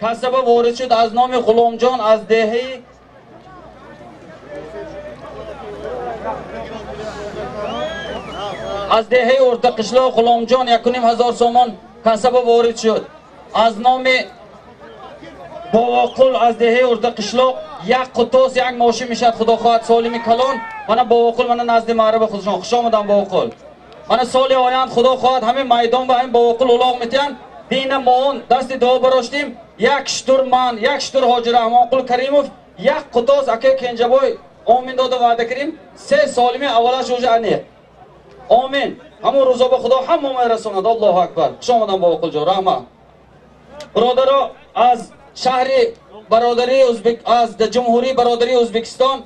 Касаба ворид шуд аз номи Ғуломҷон аз деҳаи Ортақишлоқ Ғуломҷон 1500 сомон касаба ворид шуд. Аз номи Бовоқул аз деҳаи Ортақишлоқ як қутос як мошин мешавад, худо хоҳад солими калон. Мана Бовоқул мана назди маъраба худшон. Хуш омадам Бовоқул. Мана соли оянд худо хоҳад ҳамин майдон ба ҳамин Бовоқул улоғ метиҳанд. Дина моон дасти дуо бароштем. Як штур ман, як штур Ҳоҷи Раҳмонқул Каримов, як қутос ака Кенҷабой омин дода ваъда кардем. Се солими аввалаш уже аниқ. Омин. Ҳамон рӯзо ба Худо ҳама расонад. Аллоҳу акбар. Хуш омадам Бовоқулҷон, раҳмат. Бародаро, аз шаҳри бародарии Ӯзбек, аз ҷумҳурии бародарии Ӯзбекистон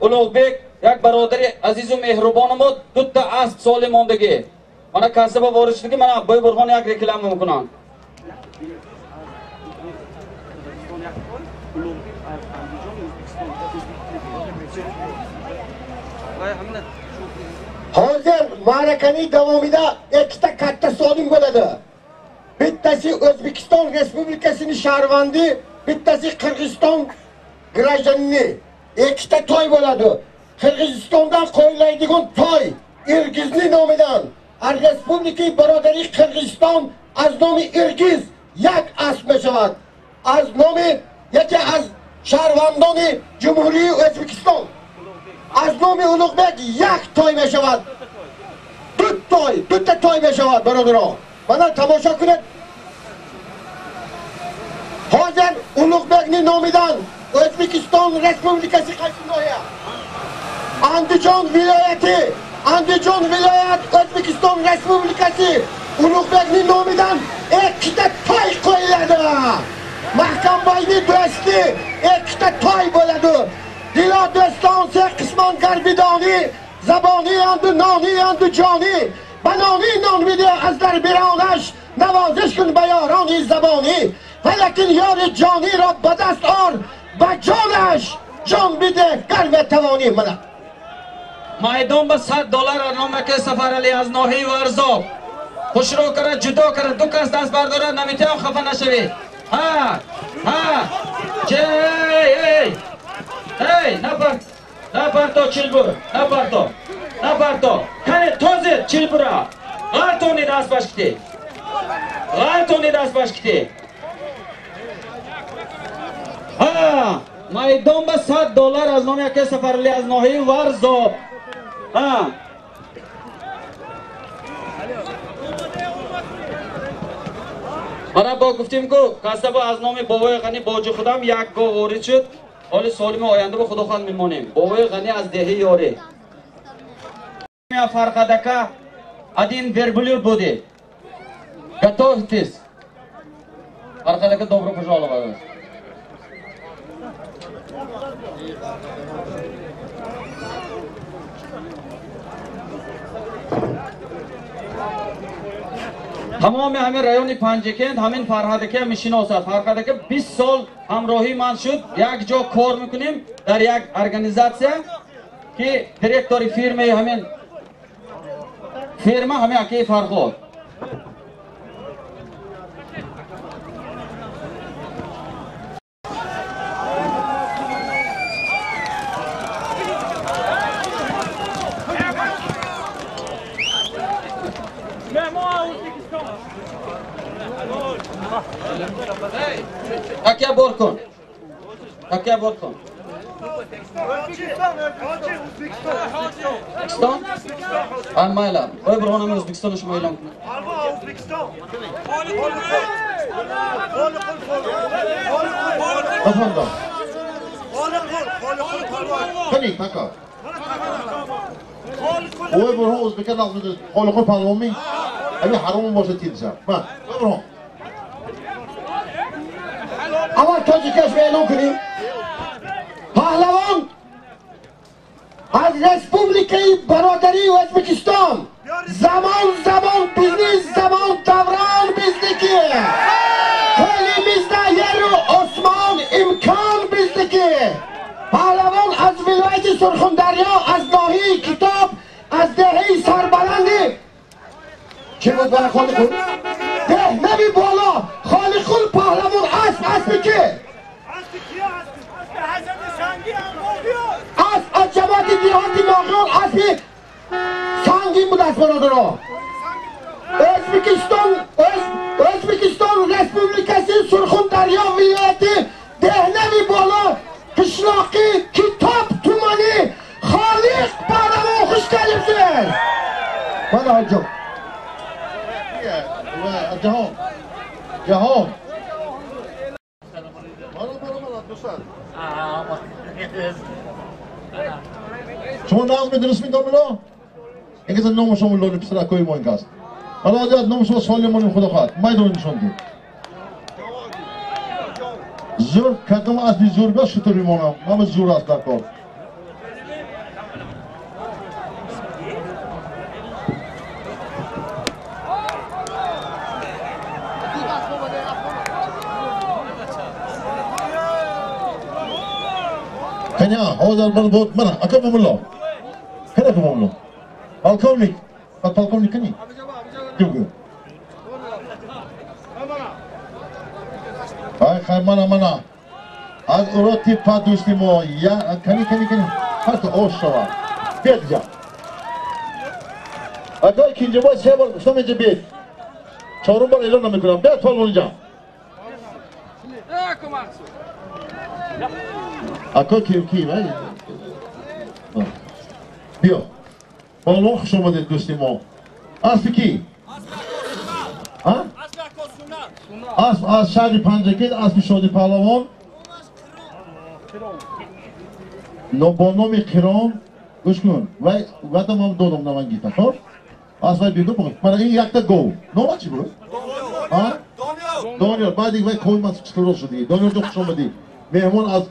Улуғбек як бародари азизу меҳрубонамо дута асп соли мондагӣ. Мана касаба ворид шудагӣ, мана Бой Бурҳон як реклама мекунанд. Hozir ma'rakaning davomida ikkita katta solim bo'ladi. Bittasi O'zbekiston Respublikasining shahrvandi, bittasi Qirg'iziston grajdanini. Ikkita to'y bo'ladi. Qirg'izistondan qo'yiladigan to'y Irgizning nomidan. Respublika birodari Qirg'iziston az nomi Irgiz як asp mешавад. Аз номи яке аз шаҳрвандони Ҷумҳурии O'zbekiston аз номи Улуғбек як той мешавад. Ду той, дута той мешавад бародарон. Мана тамошо кунед. Ҳозир Улуғбекning nomidan O'zbekiston Respublikasi qaysi ноҳия? Andijon viloyati, Andijon viloyat O'zbekiston Respublikasi Ulug'bekning nomidan ikkita toy qo'yiladi. Mahkamboyning do'sti ikkita toy bo'ladi. Dilo do'ston se qisman garbidoni, zaboni andu noni andu joni, banoni non bide az dar bironash, nawazish kun bayoroni zaboni, valakin yori joni ro badast or, ba jonash jon bide garve tavoni. Mana Maydon ба $100 номаки Сафарали аз ноҳияи Варзоб. Хушро кара, ҷудо кара, ду кас даст бардорад, наметиҳам хафа нашавед. Ҳа, ҳа, че, эй, эй, напарто чилбур, напарто, напарто. Кане тозе чилбура. Ғалтони даст башкити. Ғалтони даст башкити. Ҳа, майдон ба $100 аз номи ака Сафарали аз ноҳияи Варзоб. Ҳа. Мана бо гуфтем ку касаба аз номи бобои Ғанӣ боҷи худам як гов ворид шуд. Ҳоли солими оянда ба худо хоҳад мемонем. Бобои Ғанӣ аз деҳаи Ёрӣ. Фарҳадака один верблюд будет. Готовьтесь. Фарҳадака, добро пожаловать. Тамоми ҳамин райони Панҷакент ҳамин Фарҳадака мешиносад. Фарҳадака 20 сол ҳамроҳии ман шуд. Як ҷо кор мекунем дар як организатсия ки директори фирмаи ҳамин фирма ҳамин акаи Фарҳод. Такя бор кун. Такя бор кун. O'zbekiston? Ha, mayli. Voy Burxon aka O'zbekistonni shuma e'lon qildi. O'zbekiston. Qani, taka. Voy Burxon O'zbekiston og'zida Xoliqul palvonmi? Abi harom bo'lsa tiyishar. Ma, voy Burxon. Avval tojikash e'lon qiling. Pahlavon аз Respublikаи бародарии O'zbekiston. Zamon zamon bizni, zamon davron bizniki. Qo'limizda yeru osmon imkon bizniki. Pahlavon аз viloyati Surxondaryo, аз ноҳияи Kitob, аз деҳаи Сарбаланди. Kim o'z bana Xoliqul? Dehnavi bola Xoliqul pahlavon asp Моғиён аспи сангин будааст бародаро. O'zbekiston Respublikasi Surxondaryo viloyati Dehnavi Bolo qishloqi Kitob tumani Xoliq Pahlvon xush kelibsiz. Mana hojam. Jahon. Jahon. Mana mana mana do'stlar. Шумо нағз медонистед домило? Инки номи шумо лони писаракои мо ин кас. ҳоло ояд номи шумо солим монем худо хоҳад. Майдон нишон дид. Зур кадом аспи зур биёд шутур мемонам. Ҳама зур аст дар кор. Кани ҳозир ман буд мана ака Момулло. Кани ака Момулло? Полковник. Подполковник кани? Ким Ай хай мана мана. Аз Уротипа дӯсти мо я кани кани кани. Ҳатто ош шава. Биёд инҷа. Ака Кинҷабой се бор гуфтам инҷа биёд. Чорум бор эълон намекунам. Биёд полвон инҷа. Ака ким ким ай? Биё. Полвон хуш омадед дӯсти мо. Аспи ки? Асп аз шаҳри Панҷакент, аспи Шоди Паҳлавон бо номи Қирон. Гӯш кун, вай вата ман додам на ман гита, хоб? Асп вай бигӯ, мана ин якта гов. Нома чӣ буд? Дониёр. Баъди вай кови ман склероз шуди. Дониёр ҷо хуш омадӣ. Меҳмон аз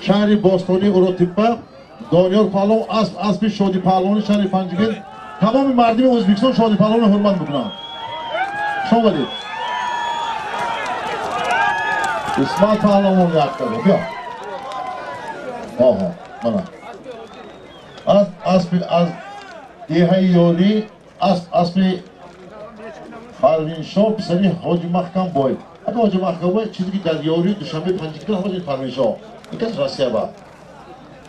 шаҳри бостонии Уротипа Дониёр Паҳлавон, асп аспи Шоди Паҳлавони шаҳри Панҷакент. Тамоми мардуми Ӯзбекистон Шоди Паҳлавонро ҳурмат мекунанд. Хуш омадед. Исмат Паҳлавон якта биё. Оҳо, мана. Асп аспи аз деҳаи Ёрӣ, асп аспи Фарвиншоҳ писари Ҳоҷи Маҳкамбой. Ака Ҳоҷи Маҳкамбой чизе ки дар Ёрӣ, Душанбе, Панҷакент ҳама ҷой Фарвиншоҳ. Ин кас Россия ба.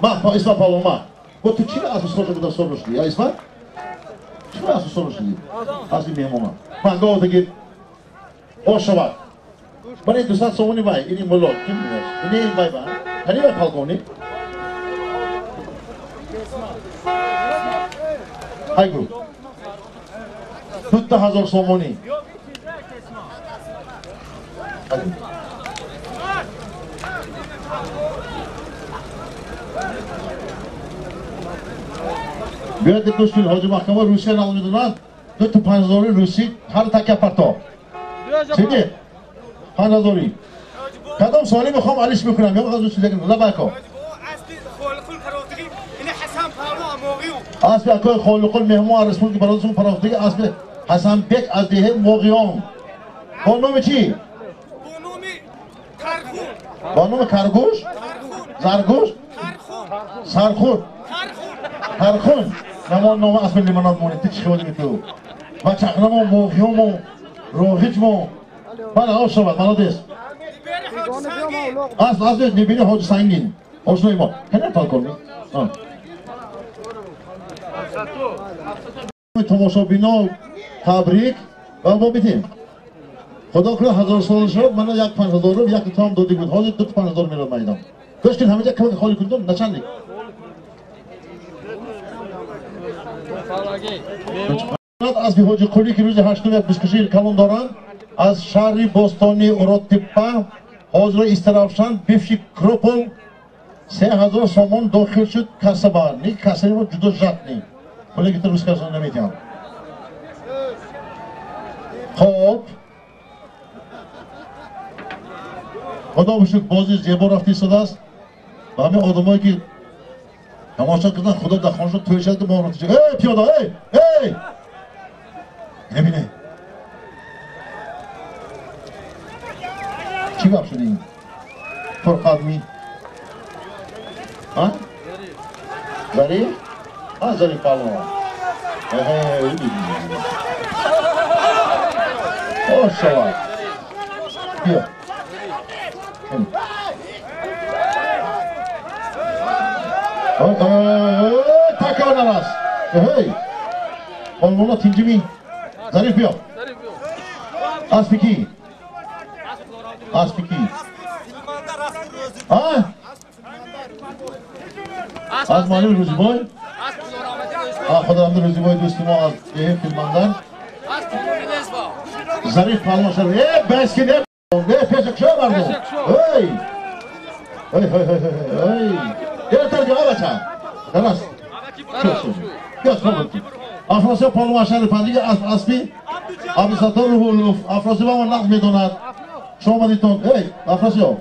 Ма, Исмат Паҳлавон ма. Бо ту чӣ асп сорша буда сорро шудӣ? Я Исмат? Чӣ асп сорро шудӣ? Аспи меҳмона. Ман гов дагир. Ош шавад. Ман ин 200 сомони вай, ини мулло, ким мегӯяд? Ини вай ба? Кани вай полковник? Ҳай гӯ. 2000 сомонӣ. Биёед гӯш кунед, Ҳоҷи Маҳкама Русия нақл медонад, 25 000 русӣ ҳар така парто. Чиди? 5000. Кадом суоле мехоҳам алиш мекунам, ё аз чизе лабако. Аспи акои Холиқул меҳмон аз республики Бародарон Парохтагӣ аспи Ҳасанбек аз деҳаи Моғиён. Бо номи чӣ? Бо номи Кархун. Бо номи Каргуш? Заргуш? Сархур. Тархун. Намон номи аспи лимонад монед, ти чӣ хиёли мету? Ва чақнамо Моғиёнмо, Роҳиҷмо. Бала, ош шавад, молодец. Асп асп небери Ҳоҷи Сангин. Ошнои мо. Кани полковник? Тамошобино табрик ва мо бидем. Худо кунад 1000 сол шавад, мана як 5000 як там додик буд. Ҳозир ду 5000 мерад майдон. Гӯш кун, ҳамаҷа кам холи кунед, начальник. Аз Ҳоҷи Қулӣ ки рӯзи ҳаштум як бузкушии калон доранд, аз шаҳри бостонии Уротипа ҳозиро Истаравшан бифши Кропол 3000 сомон дохил шуд касаба. Ни касаи мо ҷудо жатни. Пуле ки рӯз каса наметиҳам. Хоб. Худо бошук бози зебо рафта истодааст. Ба ҳамин одамое ки тамошо карданд, Худо дар хонашон тӯй шавад ки мо рафта. Эй, пиёда, эй, эй! Ина бинед. Чӣ гап шуд ин? Пурқадми? А? Зариф? А, Зариф Паҳлавон. Ош шавад. Биё. Така нарас. Эй. Полвона тинҷими. Зариф биё. Аспи ки? Аспи ки? А? Аз маълум Рӯзибой? Худорамди Рӯзибой дӯсти мо аз деҳи Филмандар. Зариф палвон шар. Э, бас ки не. Э, пешак шо мардум. Эй. Эй, эй, эй, эй. Гирифтар ҷо бача. Дарас. Афросиёб палвон шаҳри Панҷига аспи Абдусаттор Руҳуллов. Афросиёб ҳама нақд медонад. Шумо омадитон. Эй, Афросиёб.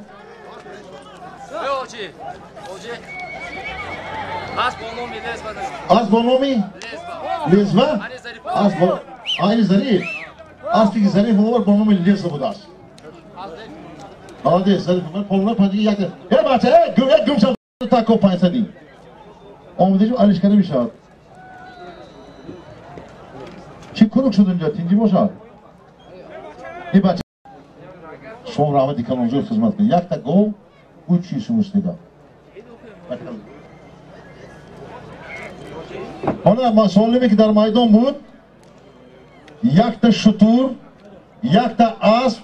Аз бо номи Лезва? Аз бо Айни Зариф. Аспи ки Зариф овард бо номи Лезва будааст. Молодец, Зариф. Ман полвон Панҷига як. Э, бача, э, гум, як гум шав тако 500. Омадишу алишкара мешавад. Чӣ кунук шуд инҷо? Тинҷӣ бошад? Э, бача. Шумо раҳмати калонзор хизмат кунед. Якта гов учи сумустида. Ҳона солиме ки дар майдон буд, якта шутур, якта асп,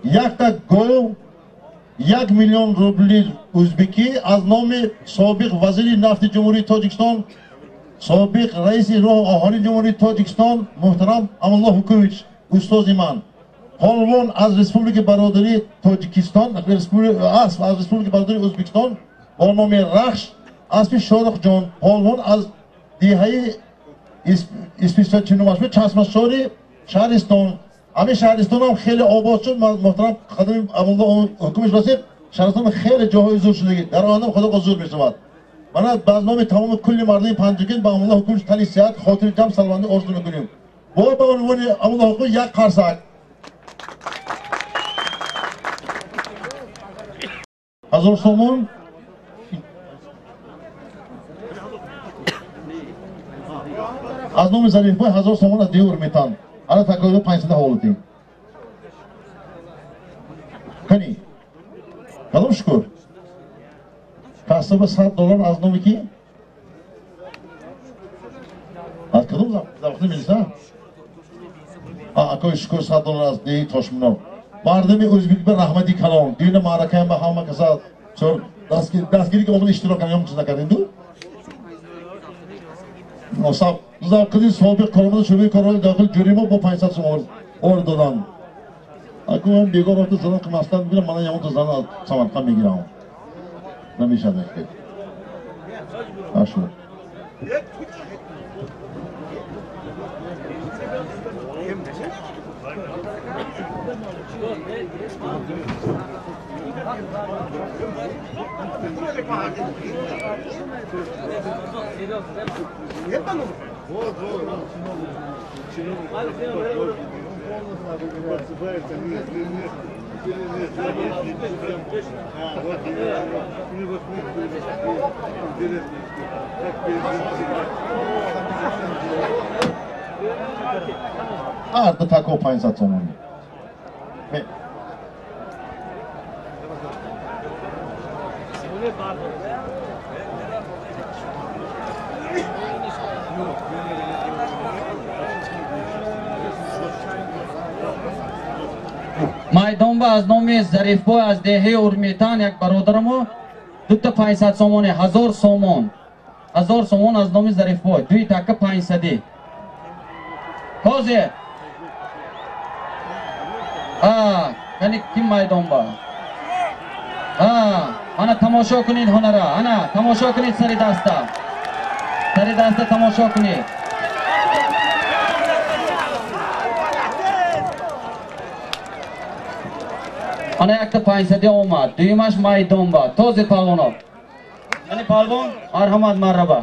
якта гов, 1 миллион рубли узбекӣ аз номи собиқ вазири нафти Ҷумҳурии Тоҷикистон, собиқ раиси роҳу оҳани Ҷумҳурии Тоҷикистон муҳтарам Амулло Ҳукумович, устози ман. Полвон аз Республики Бародарии Тоҷикистон, асп аз Республики Бародарии Ӯзбекистон бо номи Рахш, аспи Шориқҷон, полвон аз деҳаи Исписочинумаш Чашмашори шаҳристон. Ҳамин шаҳристон ҳам хеле обод шуд. Муҳтарам қадами Амулло Ҳукумович расид, шаҳристон хеле ҷоҳои зур шудагӣ. Дар оянда Худо зур мешавад. Мана ба номи тамоми кулли мардуми Панҷакент ба Амулло Ҳукумович тани сиҳат, хотири ҷамъ, саломатӣ орзу мекунем. Бо ба унвони Амулло Ҳукумович як қарсак. 1000 сомон. Аз номи Зарифбой 1000 сомон аз деҳи Урметан. Ана такоида 500 ҳаволатем. Кани? Кадом шукр? Касаба $100 аз номи ки? Аз кадом завқни милиса? Акои шукр $100 аз деҳи Тошминов. Мардуми ӯзбек ба раҳмати калон. Дина маъракаям ба ҳама каса дастгирӣ ки омада иштирок кардем, чиз накардем ду? Завқиди собиқ корманди шӯъбаи корҳои дохили ҷуримо бо 500 сом овард доданд. Аку ман бегоҳ рафта занам қимастан мегирам, мана ягонта зан аз Самарқанд мегирам. Намешавад ахир. Ашу. Арда тако 500 сомонӣ. Майдонба аз номи Зарифбой аз деҳаи Урметан як бародарамо дута 500 сомонӣ, 1000 сомон. 1000 сомон аз номи Зарифбой, дуи така 500. Ҳозир. Кани ким майдонба? Ана тамошо кунед ҳунара, ана тамошо кунед сари даста. Сари даста тамошо кунед. Ана якта 500 омад, дуюмаш майдонба. Този палвонов. Ани палвон, марҳамат марҳаба.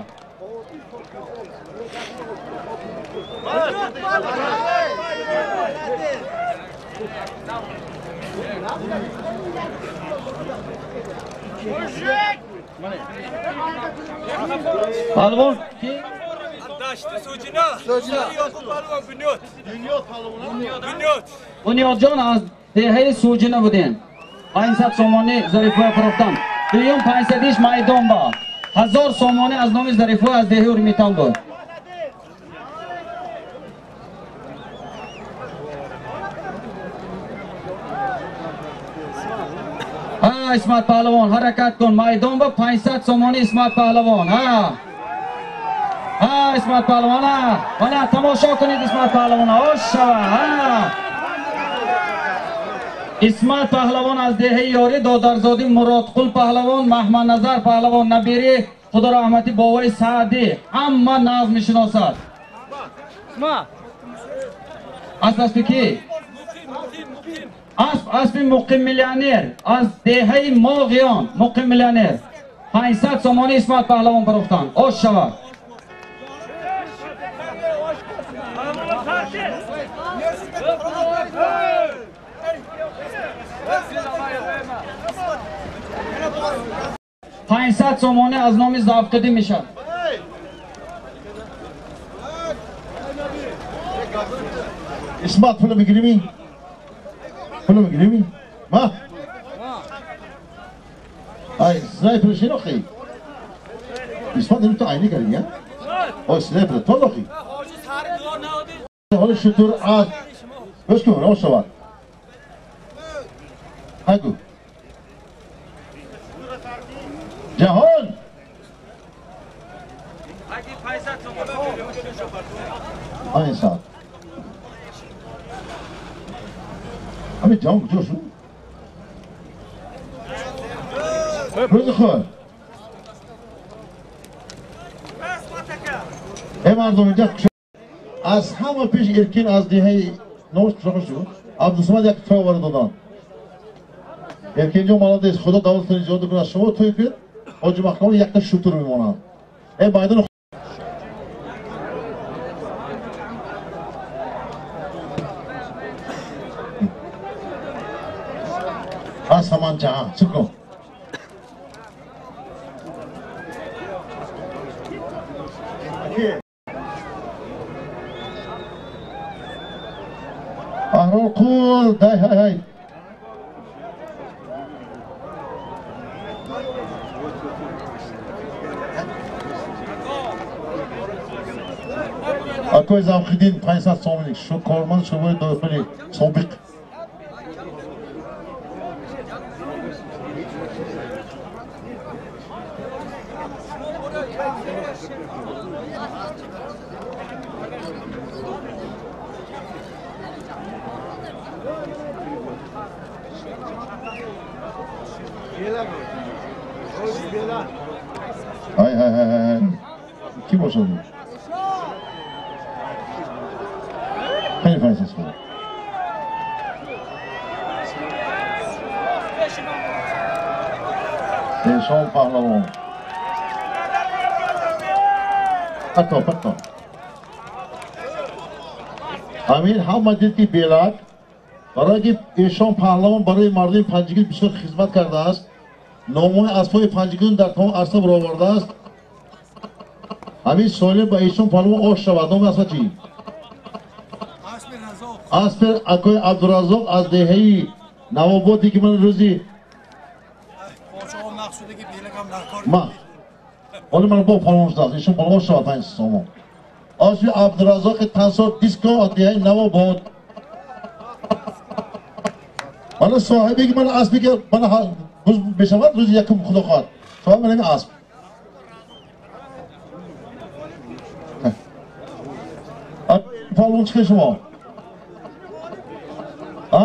Палвон ки? Бунёдҷон аз деҳаи Суҷина будем. 500 сомонӣ Зарифбой фурӯхтан. Дуюм 500-иш майдонба. 1000 сомонӣ аз номи Зарифо аз деҳи Урмитон буд. Ҳа, Исмат паҳлавон, ҳаракат кун. Майдон ба 500 сомонӣ Исмат паҳлавон. Ҳа. Ҳа, Исмат паҳлавон, ҳа. Мана тамошо кунед Исмат паҳлавон. Ош шава. Ҳа. Исмат паҳлавон аз деҳаи Ёрӣ, додарзоди Муродқул паҳлавон, Маҳмадназар паҳлавон, набири Худо раҳмати бобои Саъдӣ, ҳама нағз мешиносад. Асп аспи кӣ? Асп аспи муқим миллионер аз деҳаи Моғиён, муқим миллионер. 500 сомонӣ Исмат паҳлавон фурӯхтанд. Ош шавад. 500 сомонӣ аз номи Завқидӣ мешавад. Исмат пула мегирими? Пула мегирими? Ма? Ай, снайпер шинохи? Исмат инро ту айни кардӣ, я? Ой, снайпер то нохи? ҳоли шутур аз гӯш кун, ош шавад. Ҳагу. Ҷаҳон! 500. Ҳамин ҷаҳон куҷо шуд? Рӯзи худ. Э мардум, инҷа аз ҳама пеш Эркин аз деҳаи номаш кушоқа шуд. Абдусамад як той оварда доданд. Эркинҷон молодец, Худо давлатро зиёд кунад. Шумо той кунед, ҳоҷи Маҳкамон якта шутур мемонанд. Э майдон аз ҳаман ҷаҳан чӣ кун? Аҳрор қул, дай ҳай ҳай. Акои Завқиддин 500 сомонӣ, корманди шӯъбаи дохилӣ собиқ. Ҳай ҳай ҳай ҳай. Кӣ бошад? Хеле 500 сомонӣ. Эшон паҳлавон. Ҳатто ҳатто. Ҳамин ҳама дид ки белак барои ки эшон паҳлавон барои мардуми Панҷгил бисёр хизмат кардааст. Номҳои аспҳои Панҷгил дар тамом арса баровардааст. Ҳамин соле ба эшон паҳлавон ош шавад. Номи аспа чӣ? Аспи акои Абдураззоқ аз деҳаи Навободе ки ман рӯзи ма ҳоли ман бо паҳлавон шудааст. Эшон паҳлавон шавад 500 сомон. Аспи Абдураззоқи тансор диско аз деҳаи Навобод. Мана соҳибе ки ман аспе ки мана рӯз мешавад, рӯзи якум Худо хоҳад. Соҳиб ман ҳамин асп. Паҳлавон чӣ кунед шумо? А?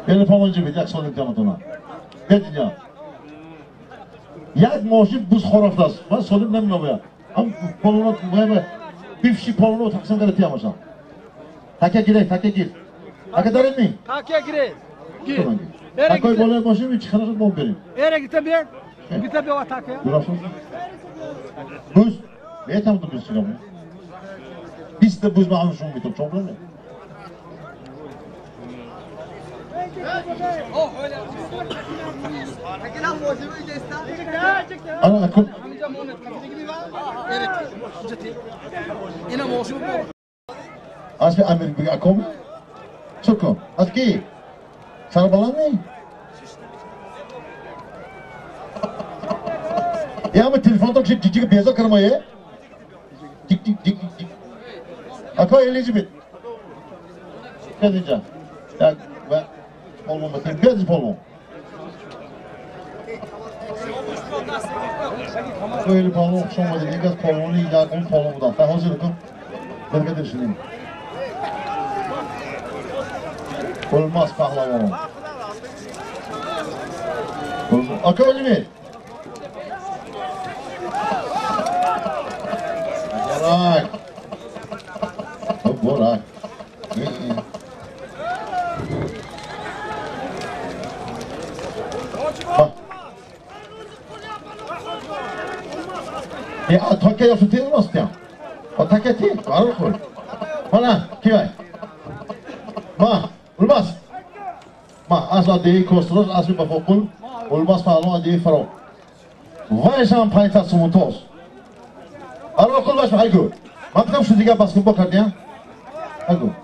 Бели паҳлавон ҷибед, як сол имтиҳонатона. Бед инҷа. Як мошин буз хорафтааст. Ман солим намемоям. Ҳам паҳлавонот бифши паҳлавонот тақсим карда тиямашам. Такя гиред, такя гир. Ака даред ми? Такя гиред. Гир. Такои болои мошин чӣ хана шуд мо берем. Эре гита бе. Гита бе ва такя. Буз? Метавонам буз чигам. 20 та буз ман ҳама шумо метавонам. Чом проблем? Ана акун аспи Амир бига аком? Чӣ кун? Аз ки? Сарбаланд ми? Я мы телефон то чик чик безор кармае. Тик тик тик тик. Ака Элизабет. Кадиҷа. Так, ва полмон батим. Кадиҷ полмон. Хеле полмон хуш омадед. Як аз полмони якум полмон будам. Та ҳозир кун. Бригадир шудем. Улмас паҳлавон. Ака Элизабет. Муборак. Муборак. Я таке я сутил ростя. А таке ти, бархул. Мана, кивай. Ма, Улмас. Ма, асла деи кострос, асли бафокул. Улмас паҳлавон деи фаро. Вайшам 500 сомон тос. Арвақул баш айгу. Ман гуфтам шу дигар баскетбол кардия? Айгу.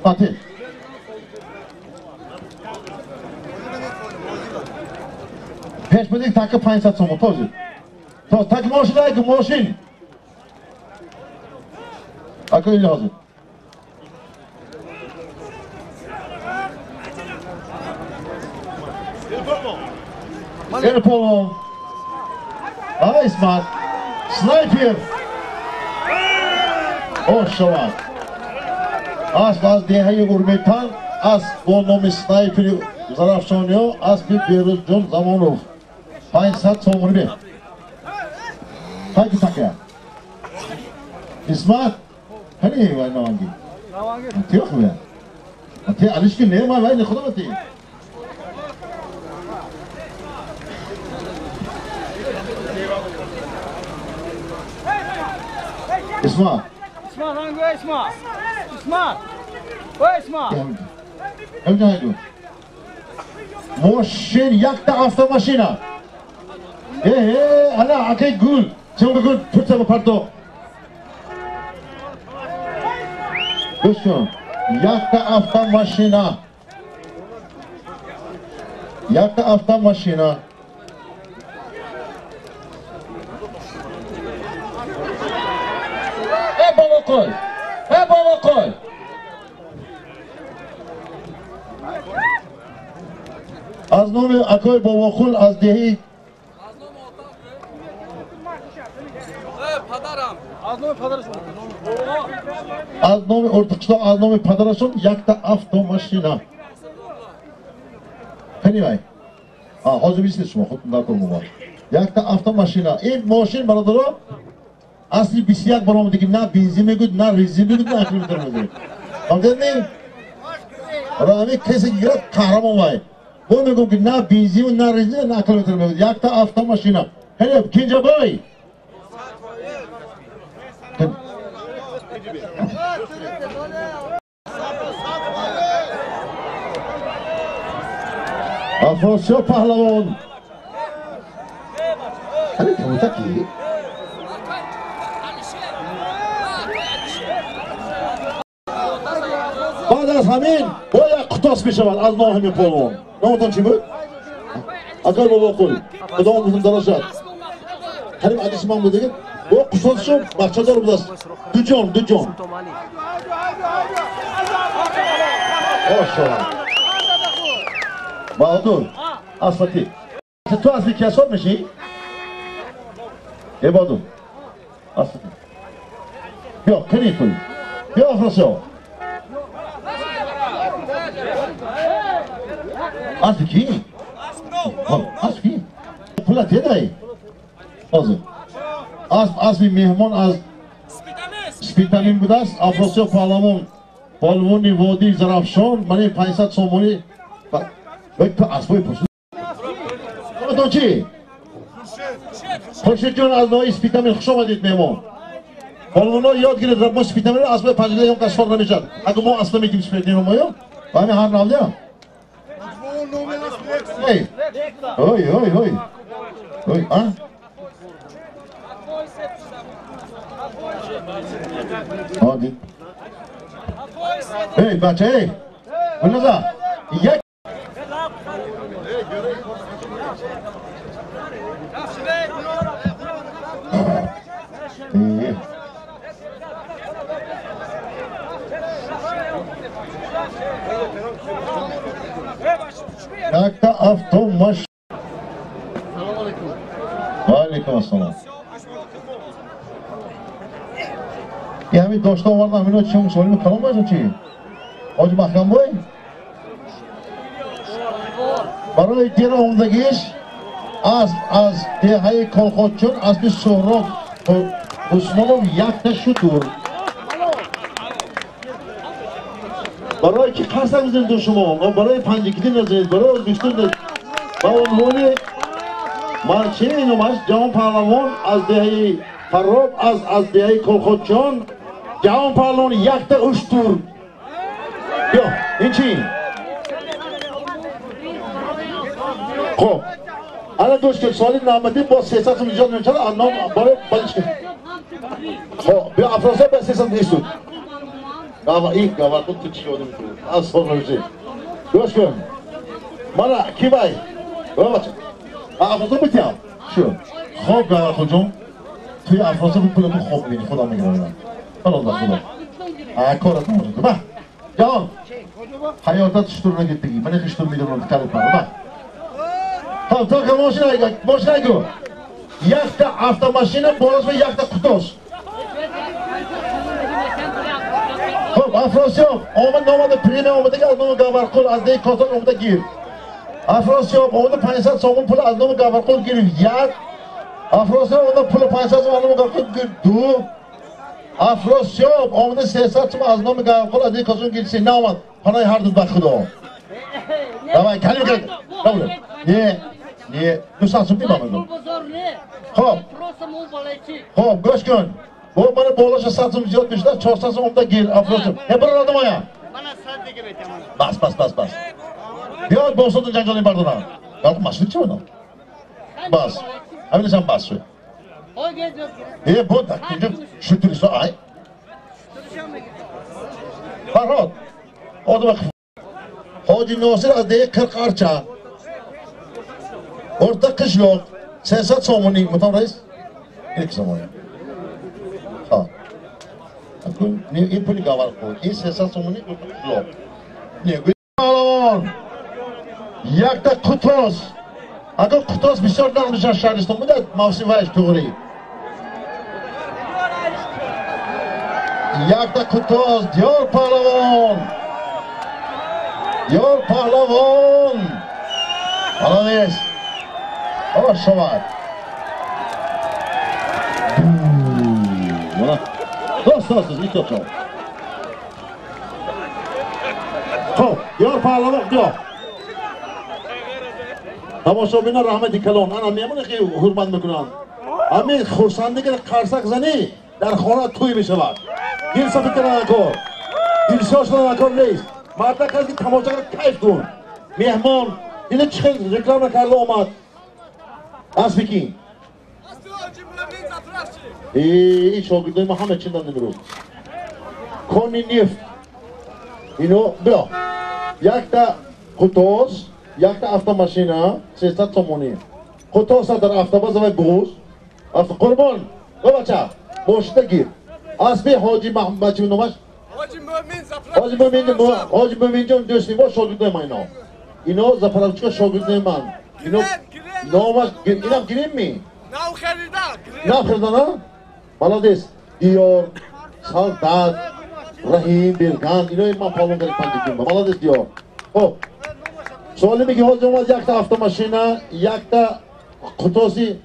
Фатил. Пеш бидик таки 500 сомон този. То так мошин айгу мошин. Ака или ҳозир. Эл полон. А, Исмат. Снайпер. Ош шавад. Асп аз деҳаи Урметан, асп бо номи снайпери Зарафшониё, аспи Берузҷон Замонов. 500 сомонӣ бе. Хайки такя. Исмат, кани вай наванги? Ти охве. Ти алишки не ма вай не худо ти. Исмат. Исмат, ранго Исмат. Исмат. Ой, Исмат. Мошин, якта автомашина. Ала, акай гул. Чун гул, пурса ба пардо. Гӯш кун. Якта автомашина. Якта автомашина. Эй, Бобоқул! Эй, Бобоқул! Аз номи акои Бобоқул аз деҳи аз номи Ортиқишлоқ, аз номи падарашон якта автомашина. Кани вай? Ҳозир бисед шумо, худтон дар кор муборак. Якта автомашина. Ин мошин бародаро асли 21 баромади ки на бензин мегӯяд, на резин мегӯяд, на аккумулятор мегӯяд. Фаҳмидед? Ҳамин касе ки гирад қаҳрамон вай. Бо мегӯм ки на бензин, на резин, на аккумулятор мегӯяд. Якта автомашина. Хеле Кенҷабой. Афросиёб паҳлавон. Ҳамин камота ки? Баъд аз ҳамин бояд қутос мешавад аз ноҳими полвон. Номатон чӣ буд? Акай Бобоқул. Худо умртон дароз шад. Ҳарим адиси ман буд дигар. Бо қусосшон бачадор будааст. Дуҷон, дуҷон. Ошо. Баҳодур, асфати. Ту асли ки ҳисоб мешӣ? Э Баҳодур. Асфати. Биё, кани пул. Биё Афросиёб. Асли ки? Асп ки? Пула тедай? Ҳозир. Асп аспи меҳмон аз Спитамин будааст. Афросиёб паҳлавон, полвони водии Зарафшон, мани 500 сомонӣ. Ту аспои пурсид. Номатон чӣ? Хуршидҷон аз ноҳияи Спитамин, хуш омадед меҳмон. Полвонҳо ёд гиред, мо Спитаминро аспои панҷгила ён кас фор намешавад. Агар мо аспа метим Спитаминро моё, ба ҳамин ҳар навдя. Эй! Ой, ой, ой. Ой, а? Ҳа, эй, бача, эй! Гулназа, як Якта автомаш. Ва алейкум ассалом. Ҳамин дошта овардам, ҳамино чӣ солими калон бошад чӣ? Ҳоҷи Маҳкамбой? Барои дер омадагиш асп аз деҳаи Колхозчон аспи Суҳроб Усмонов якта шутур. Барои ки қарсак бизанед шумо, барои панҷикидин назанед, барои Ӯзбекистон ба унвони марчи номаш Ҷаҳон Паҳлавон аз деҳаи Фарроб аз деҳаи Колхозчон Ҷаҳон Паҳлавон якта уштур. Биё, ин чӣ? Хоб, ана гӯш кун, соли навбатӣ бо 300 сум иҷод мешавад, аз ном барои балишка. Хоб, биё Афросиёб ба 300 нестуд. Ин гавархун ту чӣ ёдим ту? Аз сол меши. Гӯш кун. Мана ки бай? Бача. Афросиёб битям. Шу. Хоб гавархунҷон, туи Афросиёб пулаку хоб мебини, худам мегирам. Худо худо. Корат намошад. Ба. Ҷаҳон. Ҳаётат шутур нагирдагӣ. Ман ихи шутур медонам калид пара. Ба. Хоб, то машина машина гу. Якта автомашина болос ва якта қутос. Хоб, Афросиёб омад номада премия омадаги аз номи Гаварқул аз деҳи Косон омада гир. Афросиёб омада 500 сомон пул аз номи Гаварқул гирифт як. Афросиёб омада пули 500 сом аз номи Гаварқул гирифт ду. Афросиёб омада 300 сом аз номи Гаварқул аз деҳи Косон гирифт се. Наомад. Паноҳи ҳар ду ба Худо. Давай, калим кар. Не, не, 200 сом бимам. Хоб. Хоб, гӯш кун. Бо мана болаша 100 сом зиёд мешуда, 400 сом омада гир Афросиёб. Не бир одам оя. Бас, бас, бас, бас. Биёд босотун ҷанҷоли бардорам. Галку машина чӣ одам? Бас. Ҳаминашам бас шуд. Э, бо инҷо шутурисо ай. Фарҳод. Одам Ҳоҷи Носир аз деҳаи Қирқарча. Орта қишлоқ 300 сомонӣ. Мутам раис? 1 сомонӣ. Ха. Ин пули Гаварқул. Ин 300 сомонӣ орта қишлоқ. Не, паҳлавон. Якта қутос. Агар қутос бисёр нағз мешавад шаҳристон буда, мавсим вайш туғрӣ. Якта қутос, Диёр паҳлавон. Диёр паҳлавон. Молодец. Ош шавад. Дост, дост, дост, итоб шавад. Хоб, Диёр паҳлавон, биё. Тамошобинон раҳмати калон. Ана меҳмоне ки ҳурмат мекунанд. Ҳамин хурсандӣ ки қарсак занӣ дар хона тӯй мешавад. Дил сафед кардан накор. Дилшод шудан накор нест. Мардак аст ки тамошо карда кайф кун. Меҳмон дида чӣ хел реклама карда омад. Аспи кӣ? Ин шогирдои мо ҳама чинданд имрӯз. Кони нефт. Ино биё. Якта қутос, якта автомашина 300 сомонӣ. Қутоса дар автобаза вай буғуз. Қурбон, о бача, мошина гир. Аспи Ҳоҷи Маҳмад чӣ номаш? Ҳоҷи Мӯмин, Ҳоҷи Мӯминҷон дӯсти мо шогирдои ма ино. Ино заправочка шогирдои ман. Ино номаш инам гирем ми? Нав харида. Нав харида, на? Молодец. Диёр, Сардат, Раҳим, Берган, ино ман палон кард панҷ. Молодец Диёр. Хоб. Суоле ки ҳозир омад якта автомашина, якта қутоси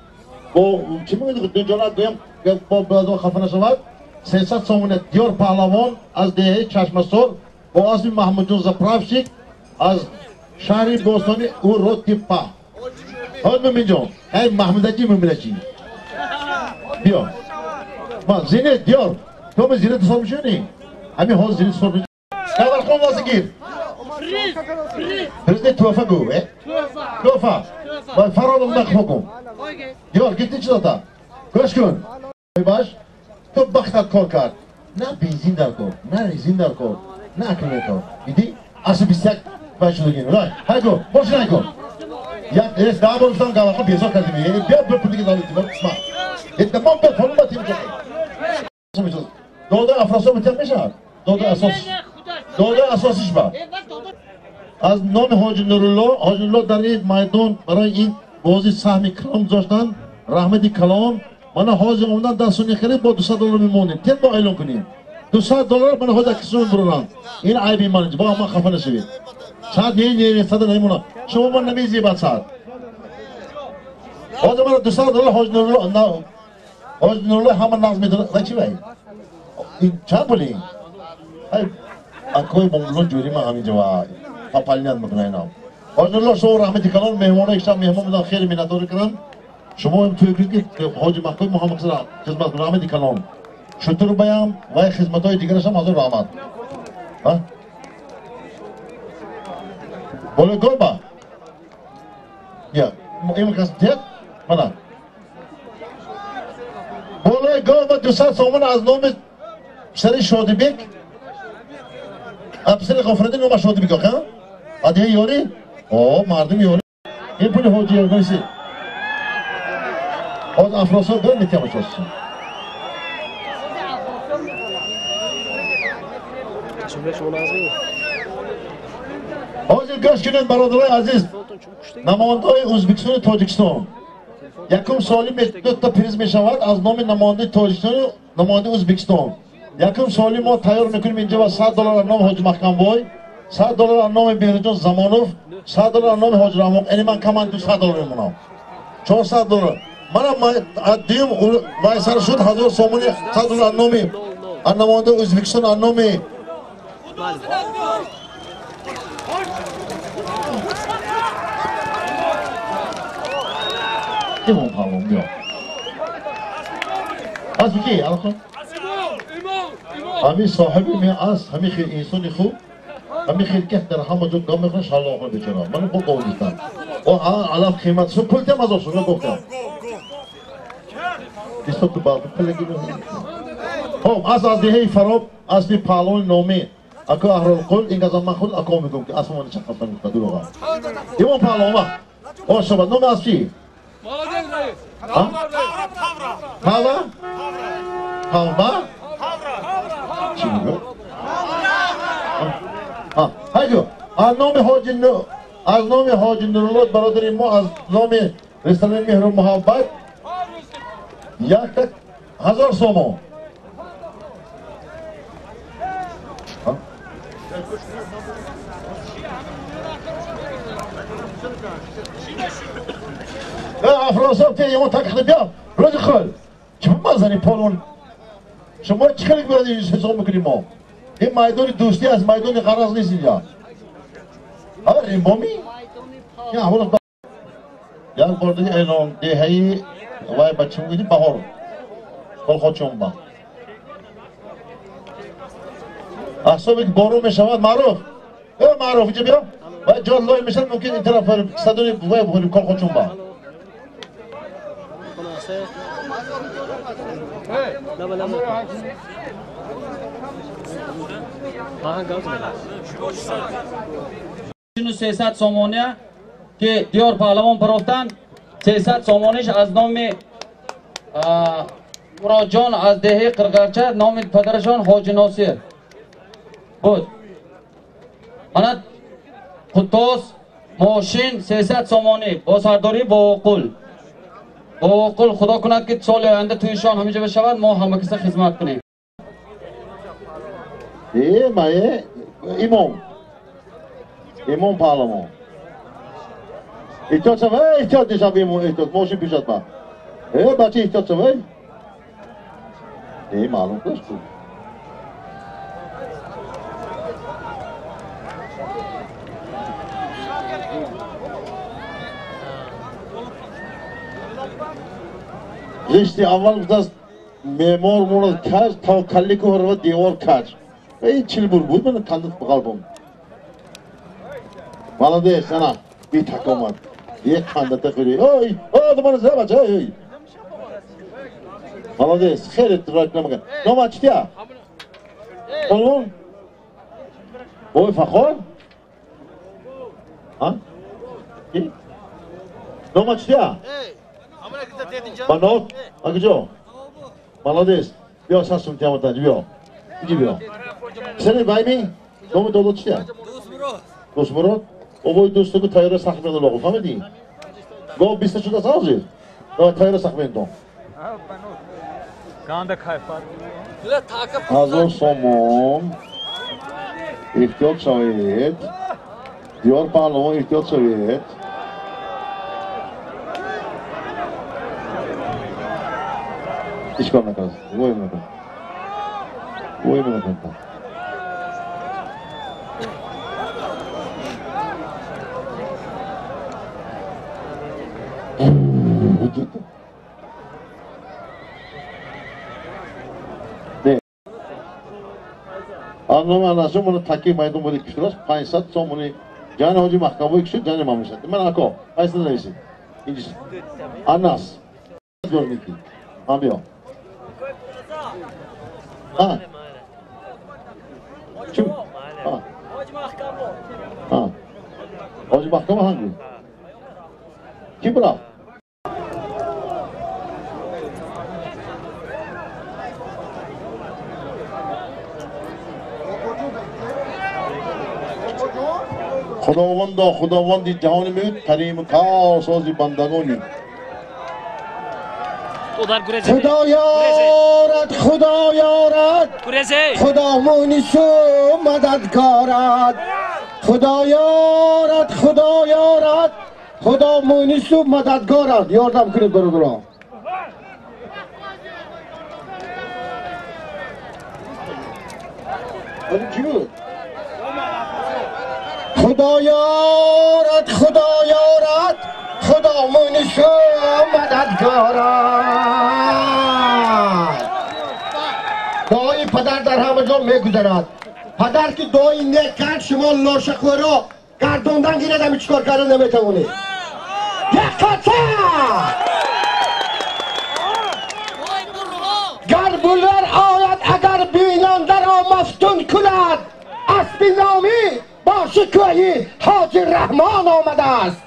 бо чӣ мегӯяд дуҷона гӯям бо баъзо хафа нашавад. 300 сомона Диёр паҳлавон аз деҳаи Чашмасор бо аспи Маҳмудҷон заправщик аз шаҳри бостонӣ Уротипа. Ҳоҷ Мӯминҷон, эй Маҳмудаҷи Мӯминаҷи. Биё. Ман зине Диёр, ту ме зине ту мешавӣ? Ҳамин ҳозир зине ту мешавӣ. Гавархон вази гир. Приз туҳфа гӯ, э? Туҳфа. Фаролом нақфо кун. Диёр, гирди чӣ дода? Гӯш кун. Баш, ту бахтат кор кард. На бензин дар кор, на резин дар кор, на аккумулятор. Диди? Асу 21 бай шудагин. Рай, ҳай гӯ, мошина ҳай кун. Як эс да бор гуфтам гавархон безор кардем. Бия бир пул дига залити исма. Ман бия фалон ба тим ҷо. Додаи Афросиёб метиҳад мешавад? Додаи асос. Додаи асосиш ба. Аз номи Ҳоҷи Нурулло, Ҳоҷи Нурулло дар ин майдон барои ин бозӣ саҳми калон гузоштанд, раҳмати калон. Мана ҳозир омадан дастуни харид бо $200 мемонем. Тез бо эълон кунем. $200 мана ҳозир кисум буруранд. Ин айби ман, бо ман хафа нашавед. Сад не не сад намемонам. Шумо ман намезебад сад. Ҳозир мана $200 Ҳоҷи Нурулло, Ҳоҷи Нурулло ҳама нағз медонад. Ва чи вай? Ин чанд пули? Ай акои бомбулон ҷӯри ман ҳаминҷо ва папалинат мекунад инам. Ҳоҷи Нурулло шумо раҳмати калон, меҳмоно як шаб меҳмон буданд, хеле миннатдорӣ карданд. Шумо им тӯй кунед ки Ҳоҷи Маҳкӯи Муҳаммад хизмат кунад, раҳмати калон. Шутур баям ва хизматҳои дигарашам ҳазор раҳмат. Болои горба? Я, им кас дед? Мана. Болои горба 200 сомон аз номи писари Шодибек. Писари Ғофуриддин номаш Шодибек охи, ҳа? Адия ёри? О, мардум ёри. Ин пули ҳоҷи ёргоиси. Ҳозир Афросиёб бер метиҳам шосисон. Ҳозир гӯш кунед бародарои азиз, намояндаҳои Ӯзбекистону Тоҷикистон. Якум соли дута приз мешавад аз номи намояндаи Тоҷикистону намояндаи Ӯзбекистон. Якум соли мо тайёр мекунем инҷо ва $100 аз номи Ҳоҷи Маҳкамбой, $100 аз номи Беҳроҷон Замонов, $100 аз номи Ҳоҷи Раҳмон. Яъне ман каман $200 мемонам. $400. Мана дуюм вайсар шуд 1000 сомони $100 аз номи аз намояндаи Ӯзбекистон аз номи Имом Паҳлавон биё. Аз ки? Алло. Ҳамин соҳиби ме аст, ҳамин хел инсони хуб, ҳамин хел ки дар ҳама ҷо гам мехӯрад, шаллоқ мехӯрад бечора. Ман бо гов дидам. О, алаф қимат шуд, пул тем азоб шуд, гуфтам. Исто ту балки пул гирифт. Хоб, аз деҳаи Фароб, асли паҳлавони номӣ Ака Аҳрорқул, ин газа ман худ ако мегӯям ки асмони чақафтан гуфта дурӯға. Имом паҳлавон вақт. О, шоба, номи аз чӣ? Тавра? Тавба? Чӣ мегӯ? Ҳайҷо, аз номи Ҳоҷи аз номи Ҳоҷи Нурулло бародари мо, аз номи ресторани Меҳру Муҳаббат 1000 сомон. Афросиёб те ё такхли биё рӯзи хул чӣ мазани полон шумо чӣ хеле бояд ҳисоб мекунем мо? Ин майдони дӯстӣ аз майдони ғараз нест инҷа. Ҳа римбоми? Я ҳоло як бор дига эълон деҳаи вай ба чӣ мегӯдӣ баҳор колхочонба. Ҳисобе ки борон мешавад маъруф. Э маъруф инҷа биё. Вай ҷо лой мешавад мумкин ин тараф садони вай бихӯрем колхочонба. Шуну 300 сомония ки Диёр Паҳлавон парофтанд, 300 сомониш аз номи Муроджон аз деҳаи Қирғарча, номи падарашон Ҳоҷи Носир буд. Мана Қуттос мошин 300 сомонӣ бо сардории Бовоқул. Бовоқул худо кунад ки соли оянда тӯйшон ҳаминҷо бишавад, мо ҳама каса хизмат кунем. Мае имом. Имом паҳлавон. Эҳтиёт шав, эҳтиёт нишав имом, эҳтиёт, мошин пешат ба. Бача эҳтиёт шав. Маълум кунаш ку. Ғишти аввал гуфтааст меъмор монад каҷ, то калли кӯҳ равад девор каҷ. Ин чилбур буд, ман кандат ба қалбам. Молодец, ана, битак омад. Як кандата хӯри. Ой, ой, думана зира бача, ой, ой. Молодец, хеле реклама кард. Номат читя? Полвон? Ой, Фахор? Ҳа? Ки? Нома чия? Банот? Акҷо? Молодец. Биё сасум тиаматан, биё. Иди биё. Сени байми? Номи додо чия? Дӯстмурод. Овои дӯстаку тайёра сахт медолоғу, фаҳмидӣ? Гов биста шудааст ҳозир? Давай тайёра сахт мендон. 1000 сомон. Эҳтиёт шавед. Диёр паҳлавон эҳтиёт шавед. Ҳеҷ кор накард. Вой накард. Вой накард. Анноми анасо мона таки майдон боди киштурас 500 сомони ҷани ҳоҷи маҳкамбой кишуд ҷани ман мешад. Ман ако 500 нависед. Инҷи Анас дорники. Ман биё. А? Чӣ? А. А. Ҳоҷи маҳкама ҳангу. Ки бурафт? Худовандо худованди ҷаҳони меюд кариму касози бандагони. Худо ёрад, Худо ёрад, Худо мунису мададгорад. Худо ёрад, Худо ёрад, Худо мунису мададгорад. Ёрдам кунед бародарон. Чӣ буд? Худо ёрад, Худо ёрад, Худо мунису мададгорад. Дуои падар дар ҳама ҷо мегузарад. Падар ки дуои нек кард, шумо лошахӯро гардондан гирад, ҳами чӣ кор карда наметавонед. Як қаса! Гар булвар ояд, агар бинандаро мафтун кунад, аспи номӣ бо шукӯҳи ҳоҷи Раҳмон омадааст.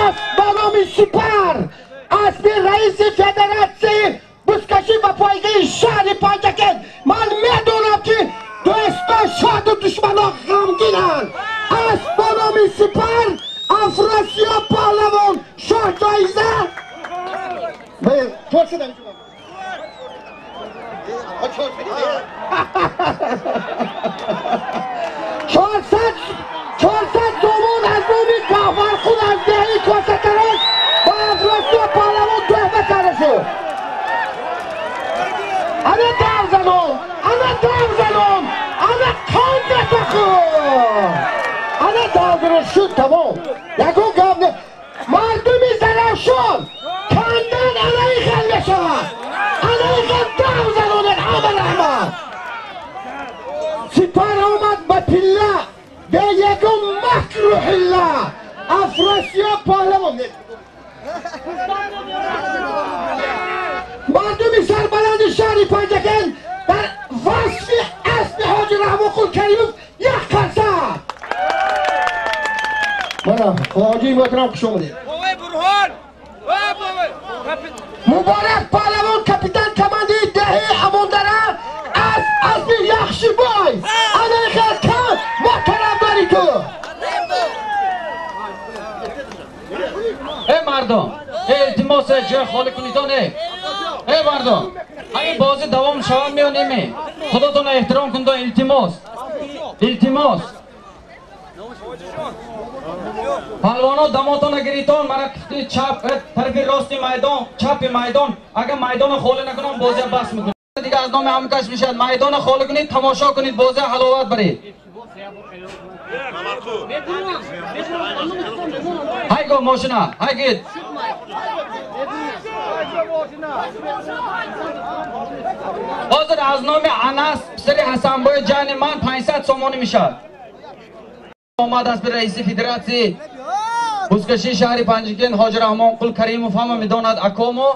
Асп ба номи Сипар, аспи раиси федератсияи бузкашӣ ва пойгаи шаҳри Панҷакент. Ман медонам, ки дӯсто шоду душмано ғамгинанд. Асп ба номи Сипар, Афросиёб паҳлавон шоҳ ҷоиза. 400 сомон аз номи Гаҳвархун аз деҳаи Косатарош ба Афросиёб паҳлавон туҳфа карда шуд. Ана дав занон, ана дав занон, ана қон натахӯр, ана дав занон шуд, тамом. Ягон гап не. Мардуми Зарафшон кандан ана ин хел мешавад. Ана ин хел дав занонед, ҳама раҳмат. Сипар омад ба пилла, бе ягон макру ҳилла. Афросиёб паҳлавон. Мардуми сарбаланди шаҳри Панҷакент дар васфи аспи ҳоҷи Раҳмонқул Каримов як қарса. Мана ҳоҷии муҳтарам, хуш омадед. Муборак паҳлавон, капитан командаи деҳаи Амондара, асп аспи Яхшибой. Ана хел кам мо тарафдори ту. Эй мардум, эй илтимос, ҷой холӣ кунедон. Эй мардум, ҳамин бозӣ давом шавад меё неме? Худотонро эҳтиром кунедон, илтимос, илтимос. Палвоно дамотонро гиритон, мана чап тарафи рости майдон, чапи майдон. Агар майдонро холӣ накунам, бозия бас мекунам. Дига аз номи ҳамкаш мешавад. Майдонро холӣ кунед, тамошо кунед, бозия ҳаловат баред. Ҳай го мошина, ҳай гид. Ҳозир аз номи Анас писари Ҳасанбои ҷани ман 500 сомонӣ мешавад. Омад аст раиси федератсияи бузкашии шаҳри Панҷакент ҳоҷи Раҳмонқул Каримов. Ҳама медонад акомо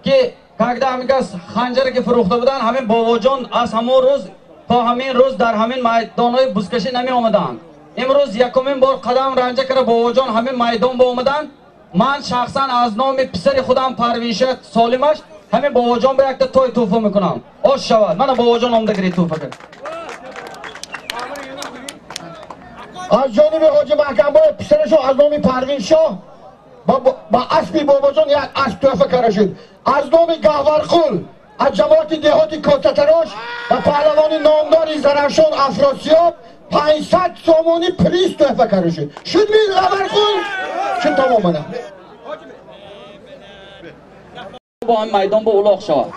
ки когда ҳамин кас ханҷаре ки фурӯхта буданд, ҳамин бобоҷон аз ҳамон рӯз то ҳамин рӯз дар ҳамин майдонҳои бузкашӣ намеомаданд. Имрӯз якумин бор қадам ранҷа карда бобоҷон ҳамин майдон ба омаданд. Ман шахсан аз номи писари худам Парвинша Солимаш ҳамин бобоҷон ба якта той туҳфа мекунам. Ош шавад. Мана бобоҷон омда гиред туҳфа кар. Аз ҷониби ҳоҷи Маҳкамбой писарашо аз номи Парвиншоҳ ба аспи бобоҷон як асп туҳфа карда шуд. Аз номи Гаҳварқул аз ҷамоати деҳоти Косатарош ва паҳлавони номдори Зарафшон Афросиёб 500 сомонӣ приз туҳфа карда шуд. Шуд ми Гаҳварқул? Шуд, тамом мана. Бо ҳамин майдон бо улоқ шавад.